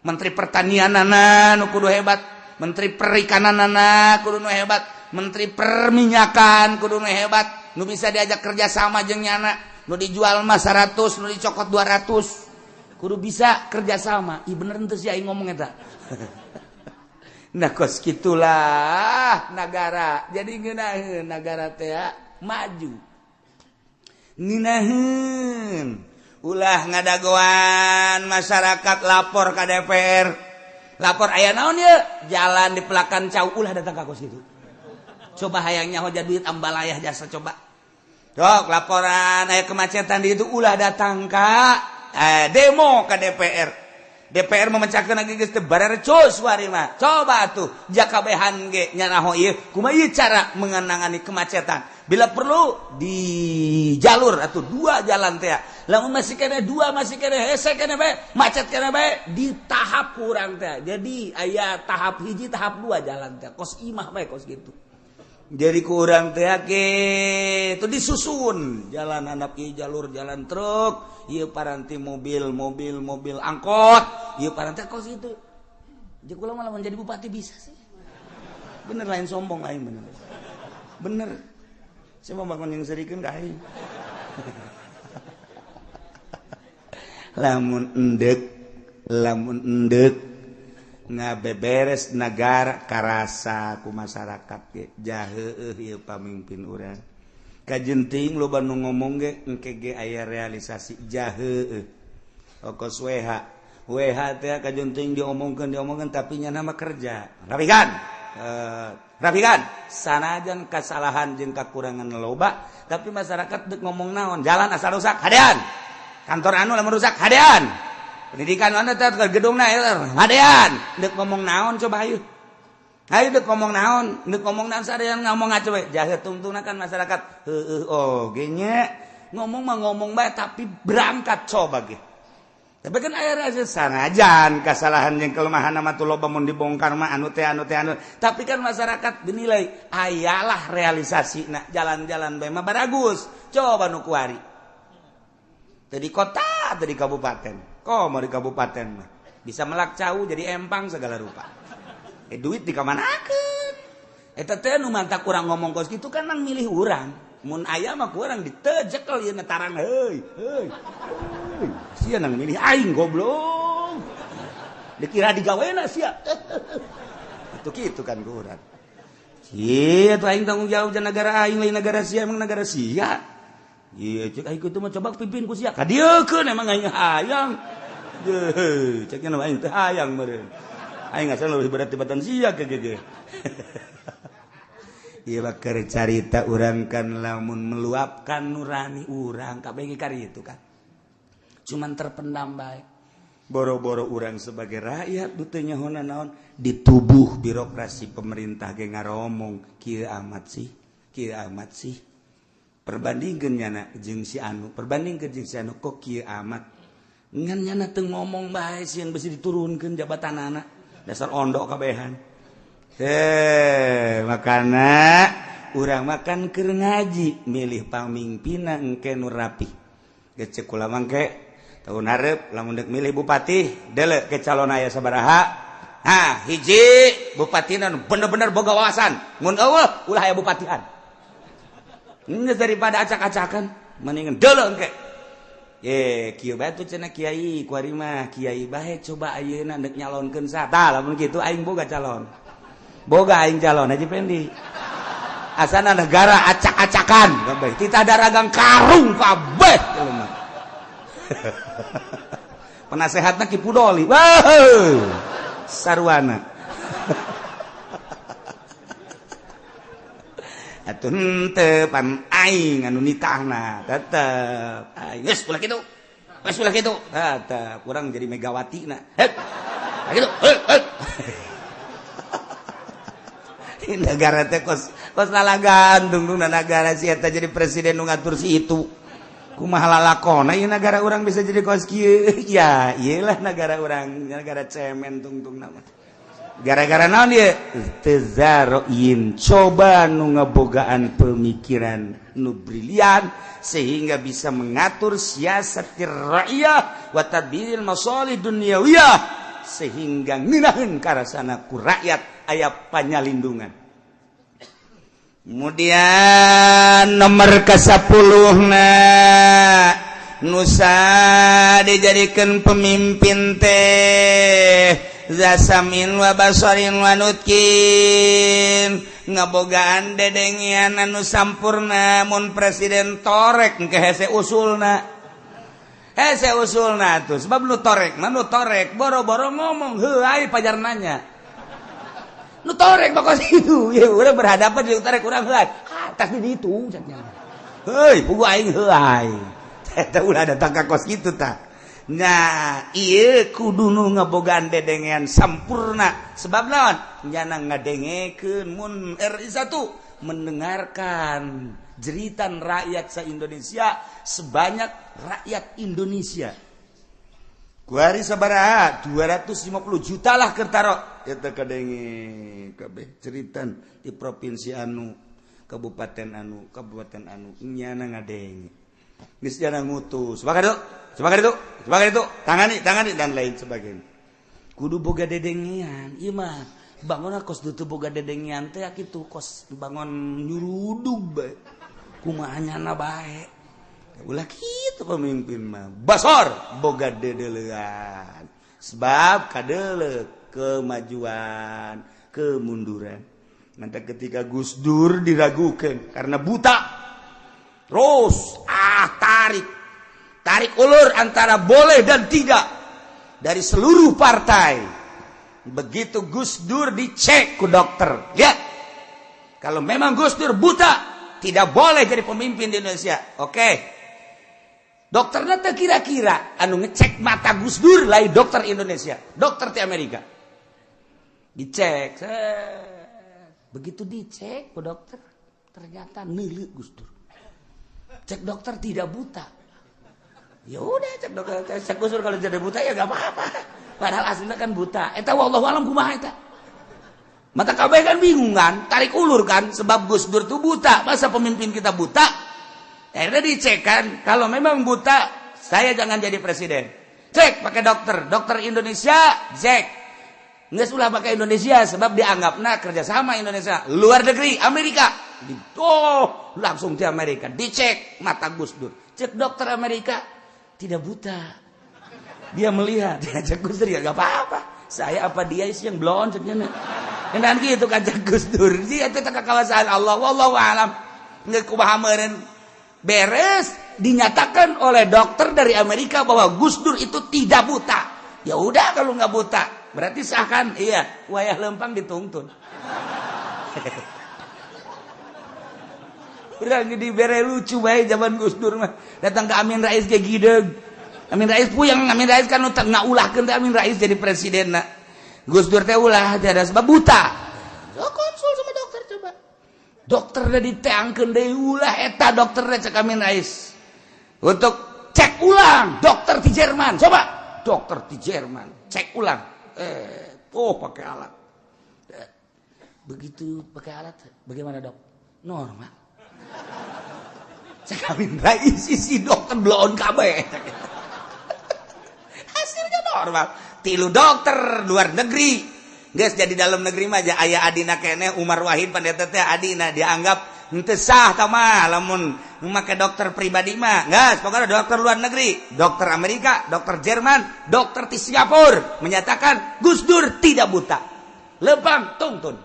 Speaker 1: Menteri pertanianana nu kudu hebat, menteri perikananana kudu nu hebat, menteri perminyakan kudu nu hebat, nu bisa diajak kerja sama jeung nyana, nu dijual mah 100, nu dicokot 200. Kudu bisa kerja sama. Ih bener henteu sih aing ngomong eta. Nah kos kitulah nagara. Jadi ngeunaheun nagara teh maju. Ngeunaheun ulah ngadagoan masyarakat lapor ka DPR, lapor aya naon ieu jalan di pelakan cau, ulah datang ka kos kitu. Coba hayang nyaho duit ambalayah jasa coba. Dok laporan aya kemacetan di itu ulah datang ka demo ka DPR. DPR memecahkan lagi geus teu barerecus wari mah. Coba tuh jakabehan ge nyanaho ieu kumaha ieu cara mengenangani kemacetan. Bila perlu di jalur atau dua jalan teh. Lamun masih kene dua masih kene hese kene bae, macet kene bae di tahap kurang teh. Jadi aya tahap hiji tahap dua jalan teh. Kos imah bae kos gitu. Jadi kurang teh itu disusun jalan anak ieu jalur jalan truk, ieu paranti mobil mobil mobil angkot, ieu paranti kos itu. Jadi kula malah menjadi bupati bisa sih. Bener lain sombong lain bener. Bener. Saya mau bangun yang serikeun ka aing. Lamun endek ngabeberes negara karasa ku masyarakat ge jaheueuh ieu pamimpin urang. Kajenting loba nu ngomong ge engke ge aya realisasi jaheueuh. Okos WH. WH teh kajenting diomongkeun tapi nya nama kerja. Rapikan. Rapikan. Sanajan kasalahan jeung kakurangan loba tapi masyarakat deuk ngomong naon? Jalan asal rusak, hadean. Kantor anu lamun rusak, hadean. Pendidikan mana teh gedungna hadean. Deuk ngomong naon coba ayo. Ayo deuk ngomong naon, deuk ngomong naon sarean ngomong aja we. Jahe tungtungna kan masyarakat. Heueuh oge nya. Ngomong mah ngomong bae tapi berangkat coba ge. Tapi kan aya rasa sanajan kasalahan jeung kelemahan mah tuh loba mun dibongkar mah anu teh anu teh anu. Tapi kan masyarakat dinilai ayalah realisasina jalan-jalan bae mah baragus. Coba nu kuari. Teu di kota, teu di kabupaten. Kok mau di kabupaten mah bisa melak cau jadi empang segala rupa. Duit dikamanakeun? Eta teh nu mantak urang ngomong kos kitu kan nang milih urang. Mun aya mah ku urang ditejekel ieu tarang heuy heuy. Sia nang milih aing goblok. Dikira digawena sia. Itu kitu kan ku urang. Sia tuh aing tanggung jawab jeung negara aing lain negara sia emang negara sia. Iya cek aing kitu mah coba pimpin ku sia. Kadieukeun emang aing hayang. Deuh, cek nya aing teh hayang meureun. Aing asal leuwih berat tibatan sia ke ge. Ieu bakar carita urang kan lamun meluapkan nurani urang kabeh ge kari itu kan. Cuman terpendam bae. Boro-boro urang sebagai rakyat du teu nyaho naon di tubuh birokrasi pemerintah ge ngaromong kieu amat sih, kieu amat sih. Perbandingkeun nyana jeung si anu, perbandingkeun jeung si anu kok kieu amat. Ngan nyana teu ngomong bae sieun besi diturunkeun jabatanana. Dasar ondok kabehan. Makana urang makan keur ngaji milih pamimpinna engke nu rapih. Geus ceuk kula mangke tahun hareup lamun deuk milih bupati deuleu ke calon aya sabaraha. Nah, hiji bupatina nu bener-bener boga wawasan. Mun eueuh ulah aya bupatian. Geus daripada acak-acakan mendingan deuleu engke. Kieu bae tuh cenah kiai kuari mah kiai bae coba ayeuna deuk nyalonkeun sa. Tah lamun kitu aing boga calon. Boga aing calon Haji Pendi. Asana negara acak-acakan kabeh. Titah daragang karung kabeh jelema. Penasehatna Ki Pudoli. Wah. Sarwana. Atuh henteu pan aing anu nitahna tetep. Aing geus ulah kitu. Geus ulah kitu. Tah kurang jadi Megawati na. Heup. Kitu. Heup, heup. Negara teh kos kos lalagan dungdungna nagara si eta jadi presiden nu ngatur si itu. Kumaha lalakona ieu nagara urang bisa jadi kos kieu. Ya, ieu lah nagara urang, nagara cemen tungtungna mah. Gara-gara naon ieu? Tezaroin coba nu ngebogaan pemikiran nu brilian sehingga bisa mengatur siasatir rakyat wa tadbiril masalih dunyawiyah sehingga ngeunaheun karasana ku rakyat aya panyalindungan. Kemudian nomor ke-10 na nusa dijadikan pemimpin teh zasamin wa basarin wa nutkin ngabogaan dedengian anu sampurna mun presiden torek engke hese usulna. Hese usulna tuh sebab nu torek mah nu torek boro-boro ngomong heuh ai pajar nanya. Nu torek bakal itu, ya urang berhadapan jeung torek urang heuh. Atas di ditu cenah. Heuy, pugu aing heuh. Eta ulah datang ka kos kitu tah. Nah ieu kudu nu ngabogaan dedengean sampurna sebab naon nyana ngadengekeun mun RI 1 mendengarkan jeritan rakyat se-Indonesia sebanyak rakyat Indonesia. Kuari sabaraha 250 juta lah kertaro eta kadenge kabeh jeritan di provinsi anu kabupaten anu kabupaten anu nyana ngadenge geus nyana ngutus sebagai itu tangani tangani dan lain sebagainya. Kudu boga dedengean ieu mah bangun kos dutu boga dedengean teh kitu kos bangun nyurudug bae kumaha nyana bae ulah kitu pemimpin mah basor boga dedelean sebab kadele kemajuan kemunduran. Nanti ketika Gus Dur diragukan karena buta terus tarik ulur antara boleh dan tidak dari seluruh partai. Begitu Gus Dur dicek ku dokter, lihat kalau memang Gus Dur buta tidak boleh jadi pemimpin di Indonesia. Oke. Dokternya teh kira-kira anu ngecek mata Gus Dur lain dokter Indonesia, dokter di Amerika. Dicek. Begitu dicek ku dokter ternyata neuleuh Gus Dur. Cek dokter tidak buta. Ya udah cek dokter, cek Gus Dur kalau tidak buta ya gak apa-apa. Padahal aslinya kan buta. Eta wallahu alam kumaha eta. Mata kabeh kan bingung kan, tarik ulur kan sebab Gus Dur tuh buta. Masa pemimpin kita buta? Akhirnya dicek kan, kalau memang buta, saya jangan jadi presiden. Cek pakai dokter, dokter Indonesia, cek. Nggak ulah pakai Indonesia sebab dianggapna kerjasama Indonesia. Luar negeri, Amerika. Oh, langsung di Amerika. Dicek mata Gus Dur. Cek dokter Amerika, tidak buta. Dia melihat, dia cek Gus Dur ya gak apa-apa. Saya apa dia sih yang blon ceknya. Dan gitu kan cek Gus Dur. Dia itu kekuasaan Allah, wallahu alam. Nggak kumaha meureun. Beres dinyatakan oleh dokter dari Amerika bahwa Gus Dur itu tidak buta. Ya udah kalau nggak buta berarti sah kan? Iya, wayah lempang dituntun. Udah dibere lucu bae zaman Gus Dur mah. Datang ke Amin Rais ge gideug. Amin Rais puyeng, Amin Rais kan ngaulahkeun teh Amin Rais jadi presiden na. Gus Dur teh ulah tiada sebab buta. Oh, konsul sama dokter coba. Dokternya diteangkeun deui ulah eta dokternya cek Amin Rais. Untuk cek ulang dokter di Jerman, coba dokter di Jerman cek ulang. Oh pakai alat. Begitu pakai alat bagaimana dok? Normal. Cek Amin Rais si dokter bloon kabeh. Hasilnya normal. Tilu dokter luar negeri. Geus jadi dalam negeri mah aya adina keneh Umar Wahid pandeta teh adina dianggap henteu sah tah mah lamun make dokter pribadi mah. Geus pokoknya dokter luar negeri, dokter Amerika, dokter Jerman, dokter di Singapura menyatakan Gus Dur tidak buta. Lempang tungtun.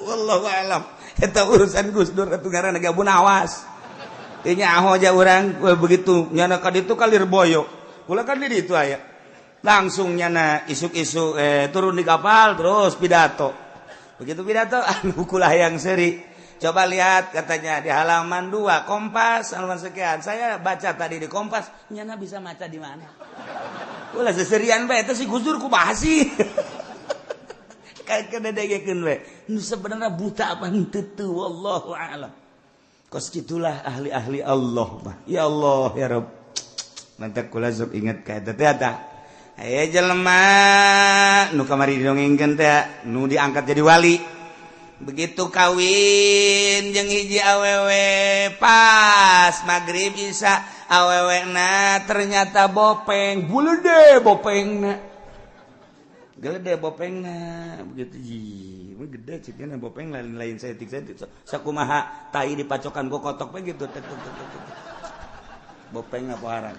Speaker 1: Wallahu alam. Eta urusan Gus Dur atuh ngaranna ge awas. Teu nyaho aja urang begitu nyana ka ditu ka Lirboyo. Kula kan di ditu aya. Langsung nyana isuk-isuk turun di kapal terus pidato. Begitu pidato anu kula yang seri. Coba lihat katanya di halaman 2 Kompas halaman sekian. Saya baca tadi di Kompas, nyana bisa maca di mana? Ulah seserian bae eta si Gus Dur kumaha sih? Kayak kededegekeun we. Nu sebenarnya buta apa henteu teu wallahu a'lam. Kos kitulah ahli-ahli Allah mah. Ya Allah ya Rabb. Mantap kula sok inget ka eta teh eta. Aya jelema nu kamari didongengkeun teh nu diangkat jadi wali. Begitu kawin jeung hiji awewe pas magrib isya awewena ternyata bopeng, bulede bopengna. Gede bopengna begitu ji, gede ciknya bopeng lain-lain setik-setik. Sakumaha tai dipacokan ku kotok we gitu. Bopeng apa arang.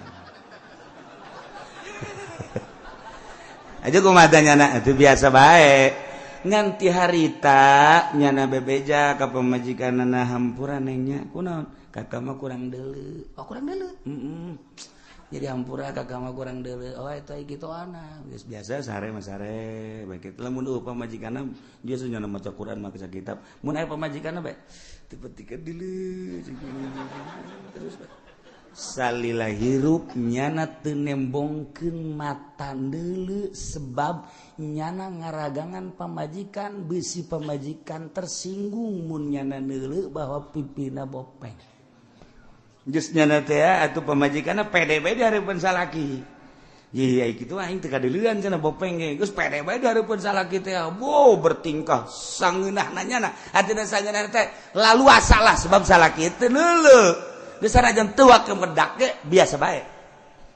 Speaker 1: Aja kumaha nyana itu biasa bae. Nganti harita nyana bebeja ka pamajikanana hampura nengnya kunaon kakak mah kurang deuleu. Oh kurang deuleu. Jadi hampura kakak mah kurang deuleu. Oh eta kitu ana. Geus biasa sare mah sare bae kitu. Lamun eueuh pamajikanna dia nyana maca Quran maca kitab. Mun aya pamajikanna bae tipe-tipe deuleu terus bae. Salila hirup nyana teu nembongkeun mata deuleu sebab nyana ngaragangan pamajikan, bisi pamajikan tersinggung mun nyana neuleu bahwa pipina bopeng. Geus nyana teh atuh pamajikanna pede bae di hareupeun salaki. Iya kitu aing teu kadeuleuan cenah bopeng ge. Geus pede bae di hareupeun salaki teh. Wow, bertingkah sangeunahna nyana. Hatina sangeunahna teh laluasa lah sebab salaki teu neuleu. Geus sanajan teu wake medak ge biasa bae.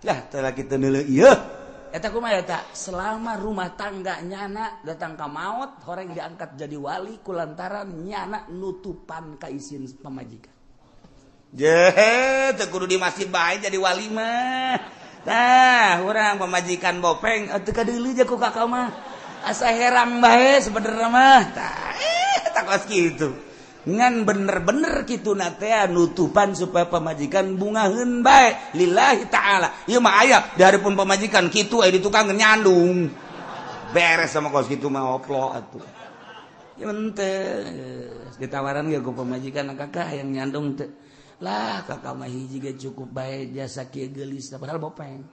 Speaker 1: Lah teu laki teu neuleu ieu. Eta kumaha eta? Selama rumah tangga nyana datang ka maot horeng diangkat jadi wali kulantaran nyana nutupan ka isin pamajikan. Jehe, teu kudu di masjid bae jadi wali mah. Tah, urang pamajikan bopeng teu kadeuleu je ku kakak mah. Asa herang bae sebenarnya mah. Tah, tah kos kitu. Ngan bener-bener kitu na teh nutupan supaya pamajikan bungaheun bae lillahi ta'ala. Ieu mah aya di hareupeun pamajikan kitu aya di tukang nyandung. Beres sama kos kitu mah oplo atuh. Ieu henteu ditawaran ge ku pamajikan kakak yang nyandung teu. Lah kakak mah hiji ge cukup bae jasa kieu geulis padahal bopeng.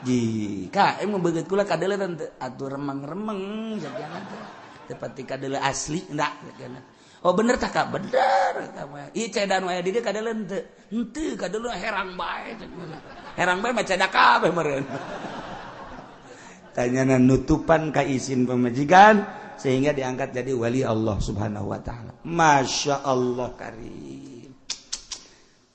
Speaker 1: Ji, kak emang beungeut kula kadeuleu teu atuh remeng-remeng sakiana teh. Teu pati kadeuleu asli enggak sakiana. Oh bener tak kak? Bener. Ieu cedan wae di dieu kadeuleu henteu. Henteu kadeuleu herang bae. Herang bae mah ceda kabeh meureun. Tanyana nutupan ka isin pamajikan sehingga diangkat jadi wali Allah Subhanahu wa taala. Masya Allah karim.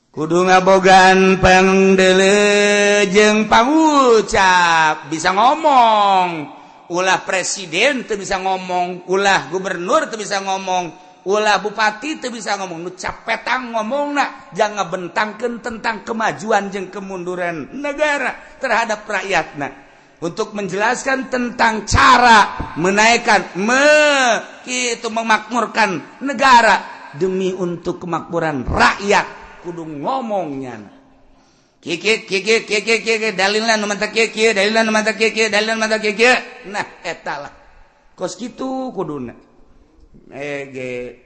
Speaker 1: Kudu ngabogaan pangdeuleu jeung pangucap, bisa ngomong. Ulah presiden teu bisa ngomong, ulah gubernur teu bisa ngomong, ulah bupati teu bisa ngomong, nu capetang ngomongna jangan bentangkeun tentang kemajuan jeung kemunduran negara terhadap rakyatna. Untuk menjelaskan tentang cara menaikkan kitu memakmurkan negara demi untuk kemakmuran rakyat kudu ngomongnya. Kiki kiki kiki kiki dalilna nu mantap kieu, dalilna nu mantap kieu, dalilna nu mantap kieu. Nah eta lah. Kos kitu kuduna. Ge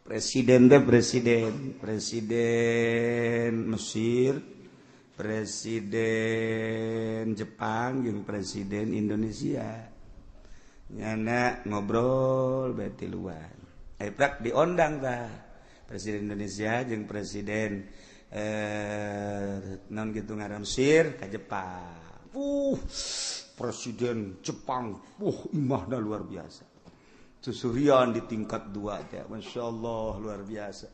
Speaker 1: presiden teh presiden, presiden Mesir, presiden Jepang jeung presiden Indonesia. Nyana ngobrol bae tiluan. Prak diondang tah. Presiden Indonesia jeung presiden non gitu ngaran Mesir ka Jepang. Presiden Jepang, imahna luar biasa. Susurian di tingkat 2 teh, Masya Allah luar biasa.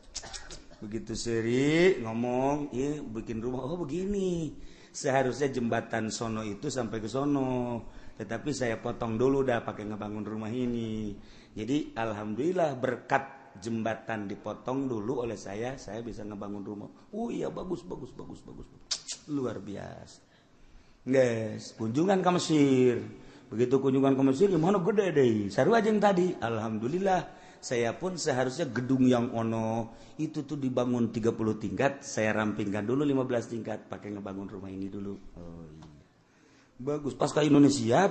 Speaker 1: Begitu seri ngomong, iya bikin rumah, oh begini. Seharusnya jembatan sono itu sampai ke sono, tetapi saya potong dulu dah pakai ngebangun rumah ini. Jadi alhamdulillah berkat jembatan dipotong dulu oleh saya bisa ngebangun rumah. Oh iya bagus bagus bagus bagus, luar biasa. Guys, kunjungan ke Mesir. Begitu kunjungan ke Mesir gimana gede deh. Sarua jeung tadi. Alhamdulillah saya pun seharusnya gedung yang ono itu tuh dibangun 30 tingkat, saya rampingkan dulu 15 tingkat pakai ngebangun rumah ini dulu. Oh iya. Bagus. Pas ke Indonesia,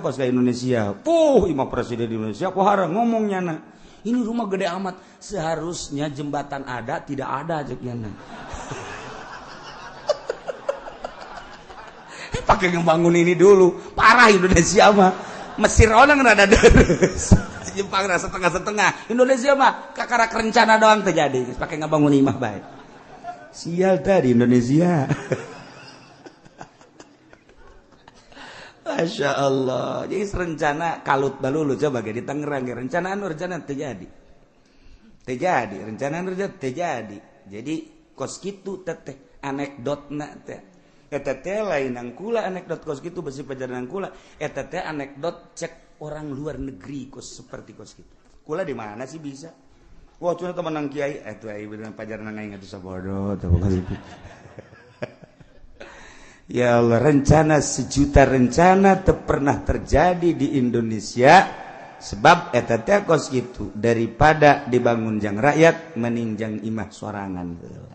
Speaker 1: Puh, imah presiden Indonesia pohara ngomongnya na. Ini rumah gede amat, seharusnya jembatan ada tidak ada cek nyana. Pakai ngebangun ini dulu, parah Indonesia mah. Mesir orang rada deres, Jepang rasa setengah-setengah. Indonesia mah kakarak rencana doang terjadi, pakai ngebangun imah baik. Sial tadi Indonesia. Masya Allah. Jadi rencana kalut balulu coba ge di Tangerang ge rencana terjadi. Terjadi, rencana terjadi. Jadi kos kitu teteh anekdotna teh. Eta teh lain nang kula anekdot kos kitu besi pajaran kula. Eta teh anekdot cek orang luar negeri kos seperti kos kitu. Kula di mana sih bisa? Wah, cuma teman nang kiai atuh ai bener pajaran aing atuh sabodo teh kos. Ya Allah, rencana sejuta rencana teu pernah terjadi di Indonesia sebab eta teh kos kitu daripada dibangun jang rakyat meninjang imah sorangan heula.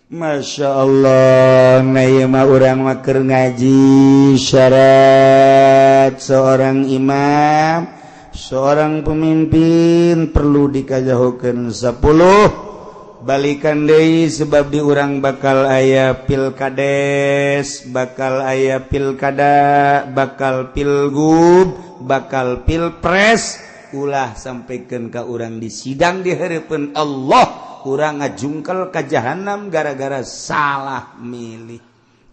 Speaker 1: Masya Allah, nah ieu mah urang mah keur ngaji syarat seorang imam, seorang pemimpin perlu dikajahokeun 10.
Speaker 3: Balikan deui sebab di urang bakal aya pilkades, bakal aya pilkada, bakal pilgub, bakal pilpres. Ulah sampaikan ka urang di sidang di hareupeun Allah, urang ngajungkel ka jahanam gara-gara salah milih.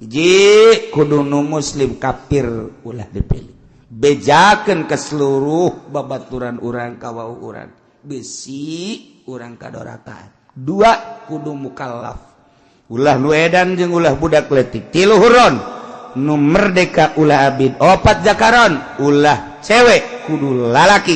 Speaker 3: Hiji, kudu nu muslim, kafir ulah dipilih. Bejakeun ke seluruh babaturan urang, kawau urang, bisi urang kadorakaan. Dua, kudu mukallaf, ulah nu edan jeung ulah budak leutik. Tilu, hurron, nu merdeka, ulah abid. Opat, zakaron, ulah cewek, kudu lalaki.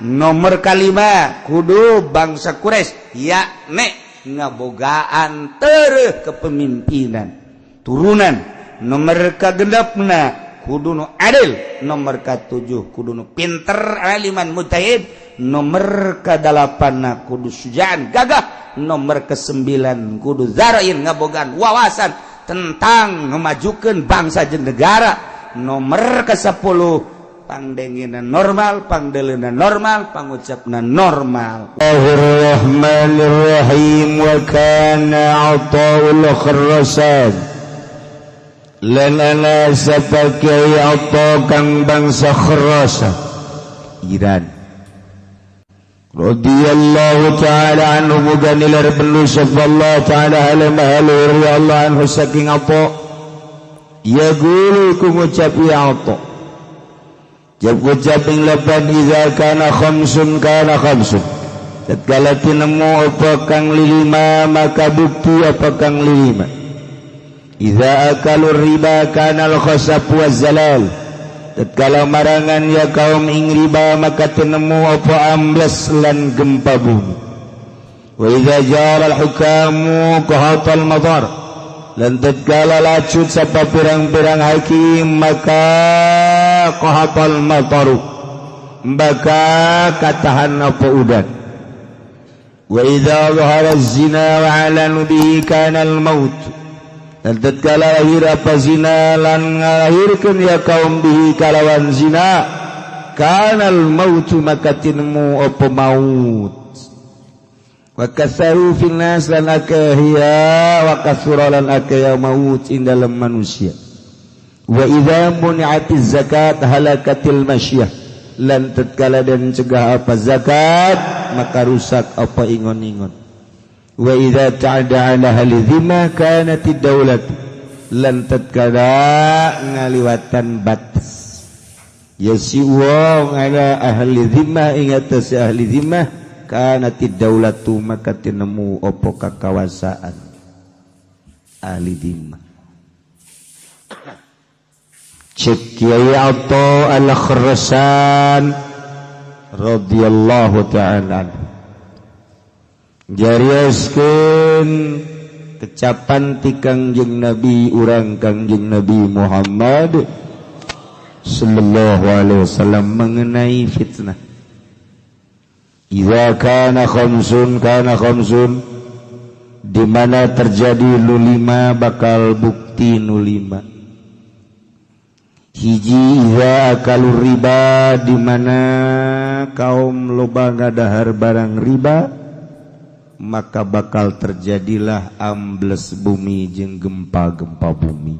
Speaker 3: Nomor kalima, kudu bangsa Quraisy, yakni ngabogaan tereh kepemimpinan turunan. Nomor kagenepna, kudu nu adil. Nomor katujuh, kudu nu pinter, aliman mujtahid. Nomor kadalapanna, kudu sujaan, gagah. Nomor kesembilan, kudu zarain, ngabogaan wawasan tentang memajukan bangsa jeung negara. Nomor ke-10, pangdengina normal, pangdelena normal, pangucapna normal.
Speaker 4: Bismillahirrahmanirrahim. Wa kana Athaul Khurasan lan ana sapa Kiai Atha kang bangsa Khurasan, Iran, radhiyallahu ta'ala anhu, muga nilar perlu sapa Allah ta'ala halam halu radhiyallahu anhu saking Atha, yaqulu ku ngucap ya Atha. Jab ngucap ing lapan iza kana khamsun kana khamsun, tatkala tinemu apa kang lilima maka bukti apa kang lilima. Iza akalu riba kana al khasaf wa zalal, tatkala marangan ya kaum ing riba maka tinemu apa ambles lan gempa bumi. Wa iza jara al hukamu qahatal madar, lan tatkala lacut sapa pirang-pirang hakim maka qahatal mataru, maka katahan apa udan. Wa idza zahara zina wa alanu bihi kana al maut, dan tatkala lahir apa zina lan ngalahirkeun ya kaum bihi kalawan zina kana al maut, maka tinemu apa maut. Wa kasaru fil nas lan akhiya wa kasura lan akhiya maut ing dalam manusia. Wa idza muni'atiz zakat halakatil masyiyah, lan tatkala dan cegah apa zakat maka rusak apa ingon-ingon. Wa idza ta'ada ala ahli dhimma kanatid daulat, lan tatkala ngaliwatan batas ya si wong ala ahli dhimmah ing atas ahli dhimmah kanatid daulatu, maka tinemu apa kakawasaan ahli dhimmah. Cek Kiai Atha Al-Khurasan radhiyallahu ta'ala jarioskeun kecapan ti Kangjeng Nabi urang Kangjeng Nabi Muhammad sallallahu alaihi wasallam mengenai fitnah. Idza kana khamsun kana khamsun, di mana terjadi nu lima bakal bukti nu lima. Hiji, idza akalu riba, di mana kaum loba ngadahar barang riba maka bakal terjadilah ambles bumi jeung gempa-gempa bumi.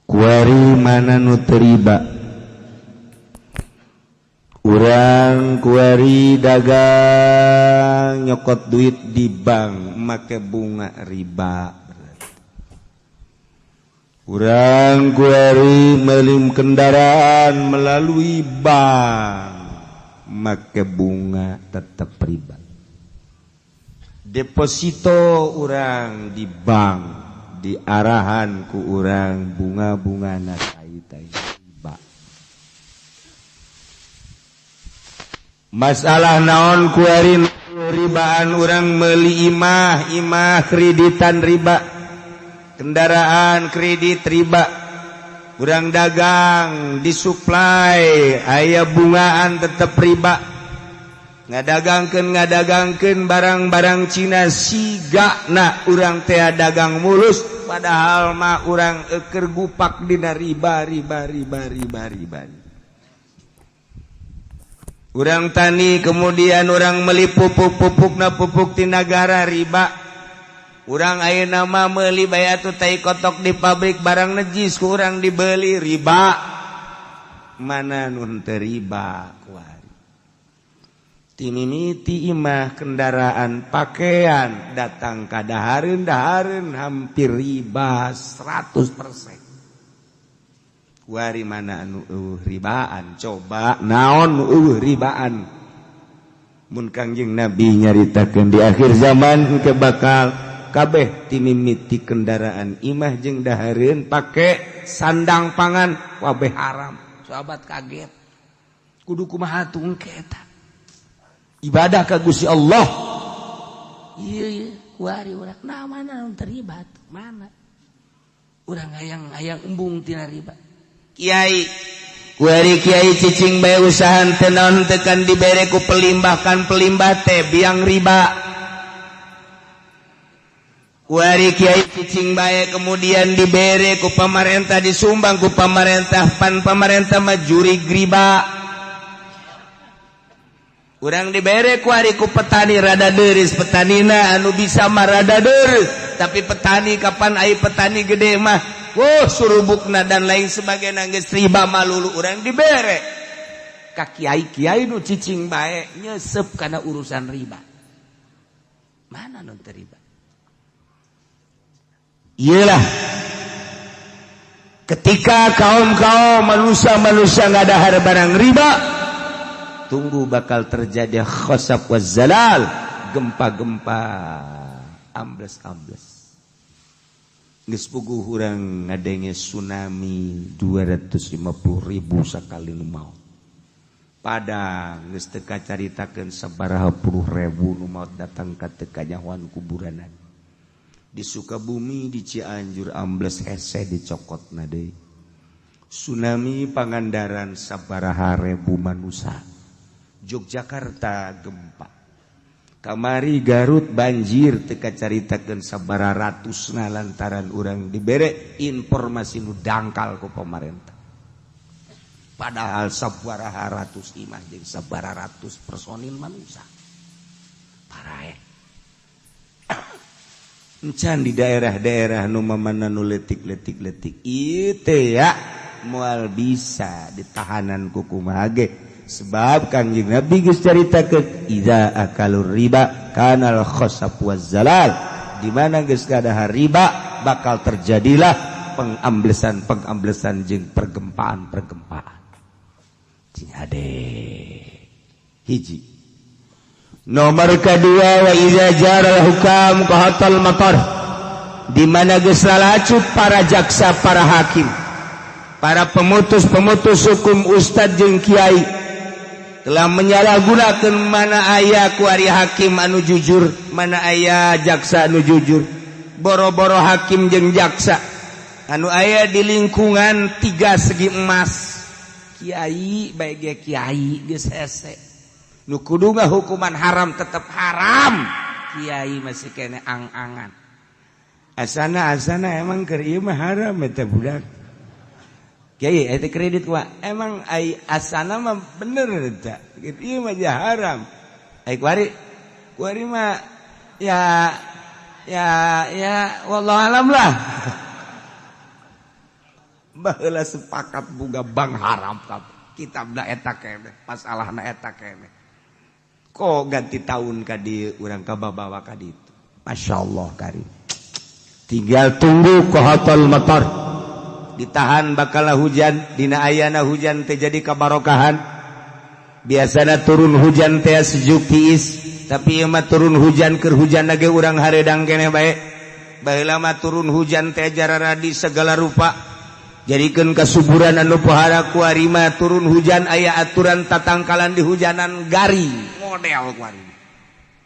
Speaker 4: Kuari mana nu teu riba? Urang kuari dagang nyokot duit di bank make bunga riba. Urang kuari melim kendaraan melalui bank make bunga tetap riba. Deposito urang di bank diarahan ku urang bunga-bunga na tai riba. Masalah naon kuari ribaan urang meuli imah, imah kreditan riba, kendaraan kredit riba, urang dagang disuplai aya bungaan tetep riba, ngadagangkeun barang-barang Cina sigana urang teh dagang mulus padahal mah urang eukeur gupak dina riba riba riba riba riba.
Speaker 3: Urang tani kemudian urang meli pupuk, pupukna pupuk ti nagara, riba. Urang ayeuna mah meuli bae atuh tai kotok di pabrik, barang najis ku urang dibeli, riba. Mana nu henteu riba kuari? Timimiti imah, kendaraan, pakaian, datang ka dahareun, dahareun hampir riba 100%. Kuari mana anu euweuh ribaan? Coba, naon nu euweuh ribaan? Mun Kangjeng Nabi nyaritakeun di akhir zaman engke bakal kabeh timimiti kendaraan, imah jeung dahareun, pake sandang, pangan, kabeh haram. Sahabat kaget, kudu kumaha atuh engke eta ibadah ka Gusti Allah? Iya, kuari urang nah mana nu terlibat? Mana urang hayang hayang embung tina riba? Kiai kuari, kiai cicing bae, usaha teu naon tekan dibere ku pelimbah, kan pelimbah teh biang riba. Kuari kiai cicing bae, kemudian dibere ku pamarentah, disumbang ku pamarentah, pan pamarentah mah jurig riba. Urang dibere kuari ku petani, rada deris petanina, anu bisa mah rada deres, tapi petani kapan ai petani gede mah, wow, surubukna dan lain sebagainya geus riba malulu. Urang dibere ka kiai, kiai nu cicing bae nyesep kana urusan riba. Mana nu teu riba? Iyalah, ketika kaum-kaum manusia-manusia ngadahar barang riba, tunggu bakal terjadi khosaf waz zalal, gempa-gempa, ambles-ambles. Geus puguh urang ngadenge tsunami 250 ribu sakali nu maot. Padang geus teu kacaritakeun sabaraha puluh ribu nu maot, datang ka teu kanyahoan kuburanan. Di Sukabumi, di Cianjur ambles, hese dicokotna deui. Tsunami Pangandaran sabaraha ribu manusia. Yogyakarta gempa. Kamari Garut banjir, teu kacaritakeun sabaraha ratusna lantaran urang dibere informasi nu dangkal ku pemerintah. Padahal sabaraha ratus imah jeung sabaraha ratus personil manusia. Paraeh. Encan di daerah-daerah nu mamana nu leutik-leutik leutik ieu teh ya moal bisa ditahanan ku kumaha ge, sebab Kangjeng Nabi geus caritakeun idza akalur riba kanal khasaf waz zalal. Di mana geus kadahar riba, bakal terjadilah pengamblesan-pengamblesan jeung pergempaan-pergempaan. Cing hade. Hiji. Nomor kedua, wa idza jaral hukam qahatal matar. Di mana geus lalacut para jaksa, para hakim, para pemutus-pemutus hukum, ustad jeung kiai telah menyalahgunakan. Mana aya kuari hakim anu jujur? Mana aya jaksa anu jujur? Boro-boro hakim jeung jaksa anu aya di lingkungan tiga segi emas, kiai baik ge, kiai geus hese. Nu kudu hukuman haram tetap haram, kiai masih kene ang-angan, asana asana emang keur ieu mah haram eta budak. Kiai eta kredit wa emang ai asana mah bener eta gitu, ieu mah haram. Ai kuari kuari mah ya ya ya, wallahu alam lah. Baheula sepakat boga bank haram, kitabna eta keneh, masalahna eta keneh. Kok ganti tahun ka dieu urang kababawa ka ditu? Masyaallah karim. Tinggal tunggu qahatal matar, ditahan bakal hujan. Dina ayana hujan teh jadi kabarokahan. Biasana turun hujan teh sejuk tiis, tapi ieu mah turun hujan, keur hujan lagi urang haredang keneh bae. Baheula mah turun hujan teh jararadi segala rupa, jadikeun kasuburan anu pohara. Kuari mah turun hujan aya aturan tatangkalan di hujanan, garing model kuari.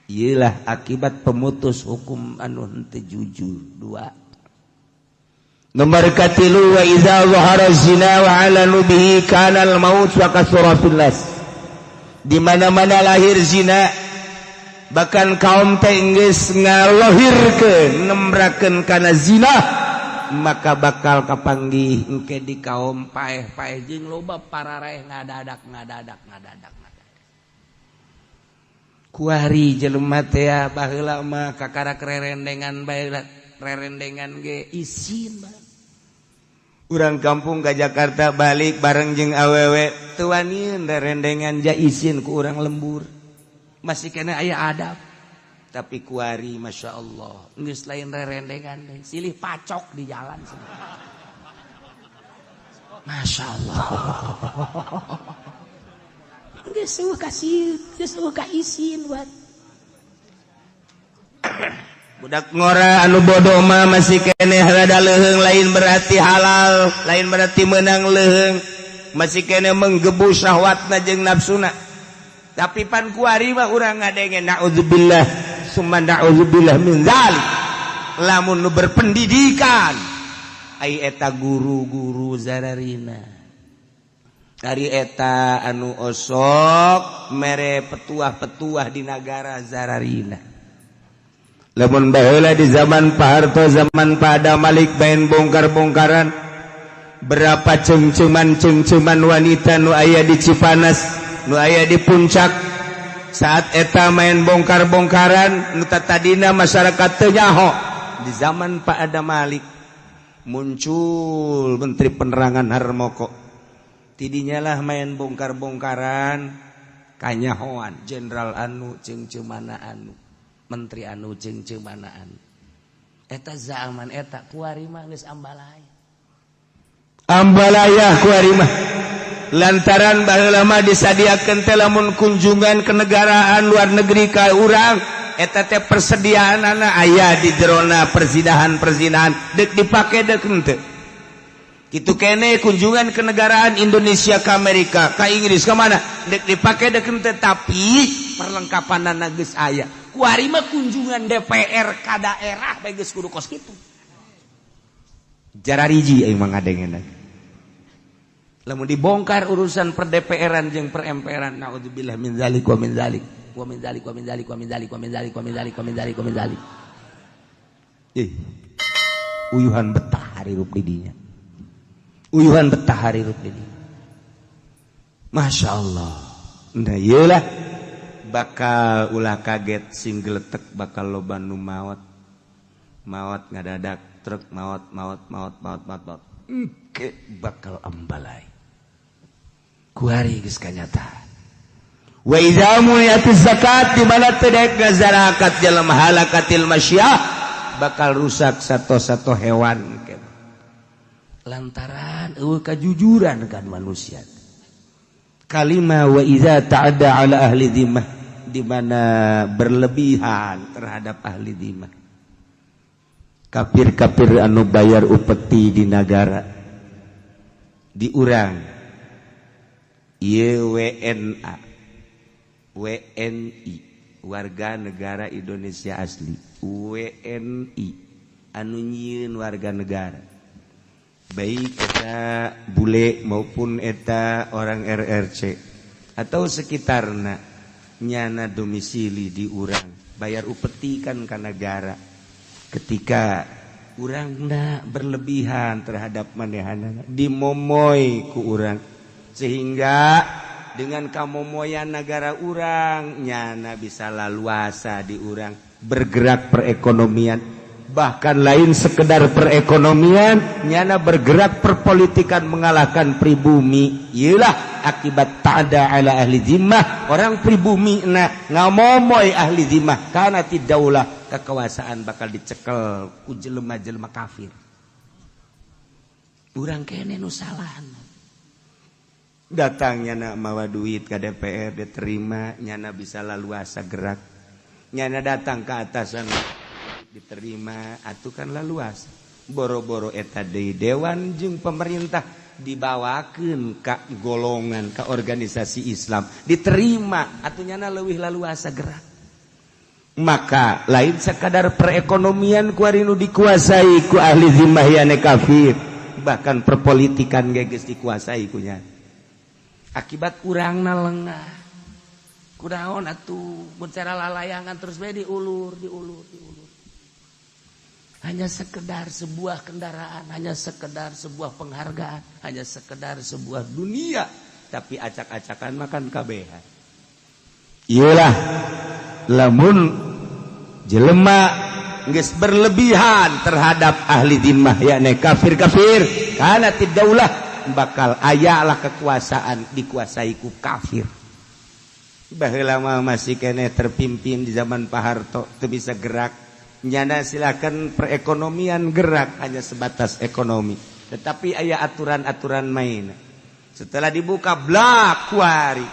Speaker 3: Iyalah akibat pemutus hukum anu henteu jujur. Dua. Nomor katilu, wa idza zahara zina wa alanu bihi kana al maut wa kasura fil nas. Di mana-mana lahir zina, bahkan kaum teh geus ngalohirkeun, nembrakeun kana zina, maka bakal kapanggih engke di kaum paeh-paeh jeung loba pararaeh ngadadak ngadadak ngadadak ngadadak.
Speaker 1: Kuari jelema teh baheula mah kakara rerendengan bae, rerendengan ge isin bae.
Speaker 3: Urang kampung ke Jakarta balik bareng jeung awewe teu wanian rerendengan, ja isin ku urang lembur,
Speaker 1: masih kena aya adab. Tapi kuari, Masya Allah, geus lain rerendengan deui, silih pacok di jalan. Masya Allah, geus eueuh kasih, geus eueuh ka isin buat
Speaker 3: Budak ngora anu bodoh mah masih keneh rada leuheung, lain berarti halal, lain berarti menang leuheung, masih keneh menggebu syahwatna jeung nafsuna. Tapi pan kuari mah urang ngadenge, naudzubillah summa naudzubillah min dzalik, lamun nu berpendidikan ai eta guru-guru zararina ari eta anu osok mere petuah-petuah di nagara zararina. Lamun baheula di zaman Pak Harto, zaman Pak Adam Malik main bongkar-bongkaran, berapa cengceman-cengceman wanita nu aya di Cipanas, nu aya di Puncak. Saat eta main bongkar-bongkaran, nu tadina masyarakat teu nyaho. Di zaman Pak Adam Malik muncul Menteri Penerangan Harmoko, tidinya lah main bongkar-bongkaran kanyahoan jenderal anu cengcemana anu, menteri anu cengcemana anu. Eta zaman eta. Kuari mah geus ambalaya. Ambalaya kuari mah, lantaran baheula mah disadiakeun teh lamun kunjungan kenegaraan luar negeri ka urang eta teh persediaanana aya di jerona perzinahan-perzinahan, dek dipake dek henteu. Kitu kene kunjungan kenegaraan Indonesia ke Amerika, ke Inggris, ke mana, dek dipake dek henteu, tapi perlengkapanana geus aya. Kuari mah kunjungan DPR ka daerah bae geus kudu kos kitu. Jarariji aing mah ngadengena. Lamun dibongkar urusan per DPR-an jeung per MPR-an, naudzubillah min zalik wa min zalik wa min zalik wa min zalik wa min zalik wa min zalik wa min zalik wa min zalik wa min zalik. Ih. Uyuhan betah hirup di dinya. Uyuhan betah hirup di dinya. Masya Allah. Nah, iyalah bakal ulah kaget sing geletek, bakal loba nu maot. Maot ngadadak truk, maot maot maot maot maot maot. Engke bakal ambalai. Kuari geus kanyataan. Wa idza muni'atiz zakat, di mana teu daek ngazarakat jelema, halakatil masyah, bakal rusak sato-sato hewan lantaran eueuh kajujuran kan manusia. Kalima wa idza ta'adda ala ahli dhimmah, di mana berlebihan terhadap ahli dhimmah, kafir-kafir anu bayar upeti di nagara di urang. Ieu WNA, WNI, warga negara Indonesia asli, WNI anu nyieun warga negara, baik eta bule maupun eta orang RRC atau sekitarna, nyana domisili di urang, bayar upeti kan ka negara. Ketika urangna berlebihan terhadap manehanana, dimomoy ku urang, sehingga dengan kamomoyan negara urang nyana bisa laluasa di urang bergerak perekonomian, bahkan lain sekedar perekonomian, nyana bergerak perpolitikan mengalahkan pribumi. Iyalah akibat ta'ada ala ahli zimmah, orang pribumi na ngamomoy ahli zimmah, karena tidaulah kekuasaan bakal dicekel ku jelema-jelema kafir. Urang kene nu salah. Datang nyana mawa duit ke DPR, diterima, nyana bisa laluasa gerak. Nyana datang ke atasan diterima, atuh kan laluasa. Boro-boro eta deui, dewan jeung pemerintah dibawakeun ka golongan, ka organisasi Islam diterima, atuh nyana leuwih laluasa gerak. Maka lain sekadar perekonomian kuari nu dikuasai ku ahli zimmah yane kafir, bahkan perpolitikan ge geus dikuasai ku nya. Akibat urangna lengah, kunaon atuh mun cara lalayangan terus bae diulur, diulur, diulur. Hanya sekedar sebuah kendaraan, hanya sekedar sebuah penghargaan, hanya sekedar sebuah dunia, tapi acak-acakan makan kabehan. Iyalah. Lamun jelema geus berlebihan terhadap ahli dhimmah yakni kafir-kafir, kana tidaulah bakal ayalah kekuasaan dikuasai ku kafir. Baheula mah masih keneh terpimpin di zaman Pak Harto teu bisa gerak. Nyana silakan perekonomian gerak hanya sebatas ekonomi, tetapi aya aturan-aturan main. Setelah dibuka blak kuari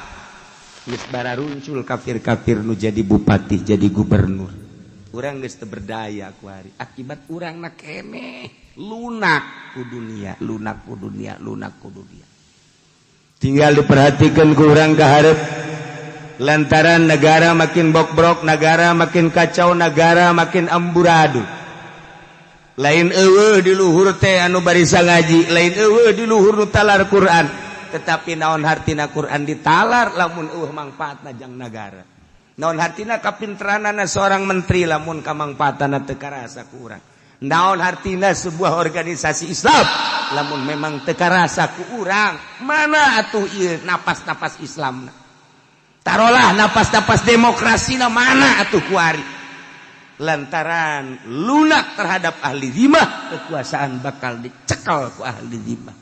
Speaker 3: geus bararuncul kafir-kafir nu jadi bupati, jadi gubernur. Urang geus teu berdaya kuari akibat urangna keneh lunak ku dunia, lunak ku dunia, lunak ku dunia. Tinggal diperhatikan ku urang ka hareup. Lantaran negara makin bokbrok, negara makin kacau, negara makin amburadul. Lain eueuh di luhur teh anu barisa ngaji, lain eueuh di luhur nu talar Quran, tetapi naon hartina Quran ditalar lamun eueuh mangfaatna jang nagara. Naon hartina kapinteranana seorang menteri lamun kamangfaatana teu karasa ku urang. Naon hartina sebuah organisasi Islam lamun memang teu karasa ku urang. Mana atuh ieu napas-napas Islamna? Tarolah napas-napas demokrasina mana atuh kuari? Lantaran lunak terhadap ahli dhimah, kekuasaan bakal dicekal ku ahli dhimah.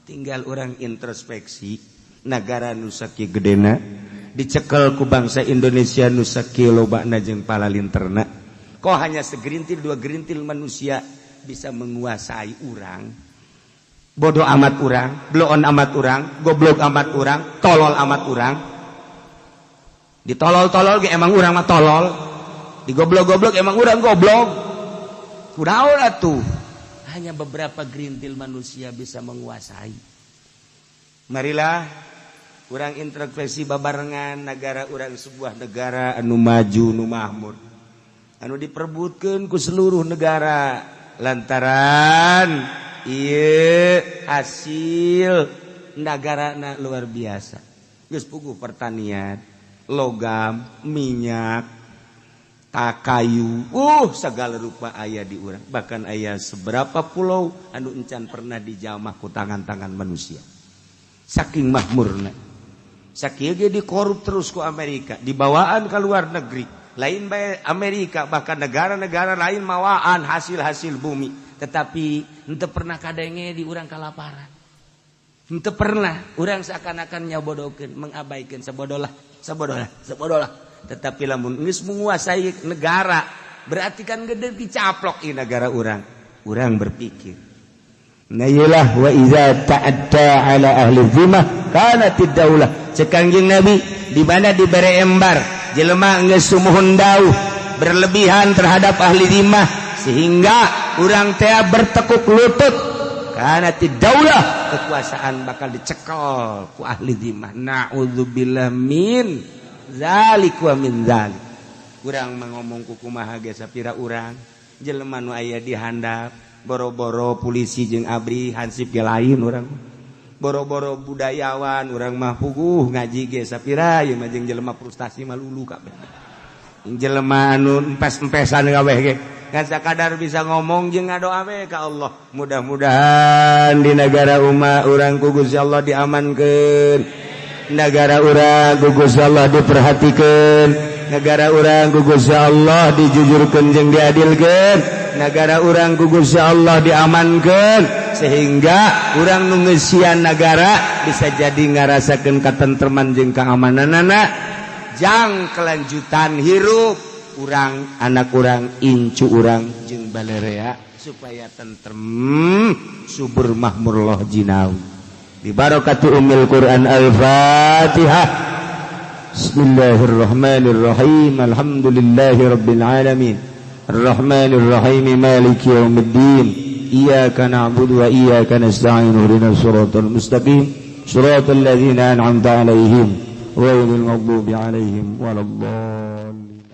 Speaker 3: Tinggal orang introspeksi, negara nu sakieu gedena dicekel ku bangsa Indonesia nu sakieu lobana jeung palalinterna. Kok hanya segerintil dua gerintil manusia bisa menguasai urang? Bodoh amat urang, bloon amat urang, goblok amat urang, tolol amat urang. Ditolol-tolol ge emang urang mah tolol, digoblok-goblok emang urang goblok. Kunaon atuh? Hanya beberapa gerintil manusia bisa menguasai. Marilah urang introspeksi babarengan negara urang, sebuah negara anu maju, nu makmur, anu diperbutkeun ku seluruh negara lantaran ieu hasil negarana luar biasa. Geus puguh pertanian, logam, minyak, kayu, segala rupa aya di urang. Bahkan aya seberapa pulau anu encan pernah dijamah ku tangan-tangan manusia. Saking makmurna. Sakieu ge dikorup terus ku Amerika, dibawaan ke luar negeri. Lain bae Amerika, bahkan negara-negara lain mawaan hasil-hasil bumi. Tetapi henteu pernah kadenge di urang kalaparan. Henteu pernah urang seakan-akan nyabodokeun, mengabaikan sabodolah, sabodolah, sabodolah. Tetapi lamun geus menguasai negara, berarti kan gede dicaplok i negara urang. Urang berpikir, nah iyalah wa iza ta'adda ala ahli dhimah kanatid daulah. Cek Kangjeng Nabi, di mana dibere embar jelema geus sumuhun dauh berlebihan terhadap ahli dhimah sehingga urang teh bertekuk lutut, kanatid daulah, kekuasaan bakal dicekel ku ahli dhimah. Na'udzubillah min zalik wa min zalik. Urang mah ngomong ku kumaha ge sapira urang jelema nu aya di handap, boro-boro polisi jeung abri hansip ge lain urang, boro-boro budayawan urang mah puguh ngaji ge sapira ieu mah jeung jelema frustasi mah lulu kabeh, jelema anu empes-empesan kabeh ge ngan sakadar bisa ngomong jeung ngadoa we ka Allah. Mudah-mudahan di negara umat urang ku Gusti Allah diamankeun, negara urang ku Gusti Allah diperhatikeun, negara urang ku Gusti Allah dijujurkeun jeung diadilkeun, negara urang ku Gusti Allah diamankeun sehingga urang nu ngeusian negara bisa jadi ngarasakeun katentreman jeung keamananana jang kelanjutan hirup urang, anak urang, incu urang jeung balerea supaya tentrem, subur, makmur loh jinawi. Bi barakati ummil Quran. Al-Fatihah. Bismillahirrahmanirrahim. Alhamdulillahi rabbil alamin, arrahmanir rahim, maliki yaumiddin, iyyaka na'budu wa iyyaka nasta'in, ihdinas siratal mustaqim, siratal ladzina an'amta 'alaihim ghairil maghdubi 'alaihim waladdallin.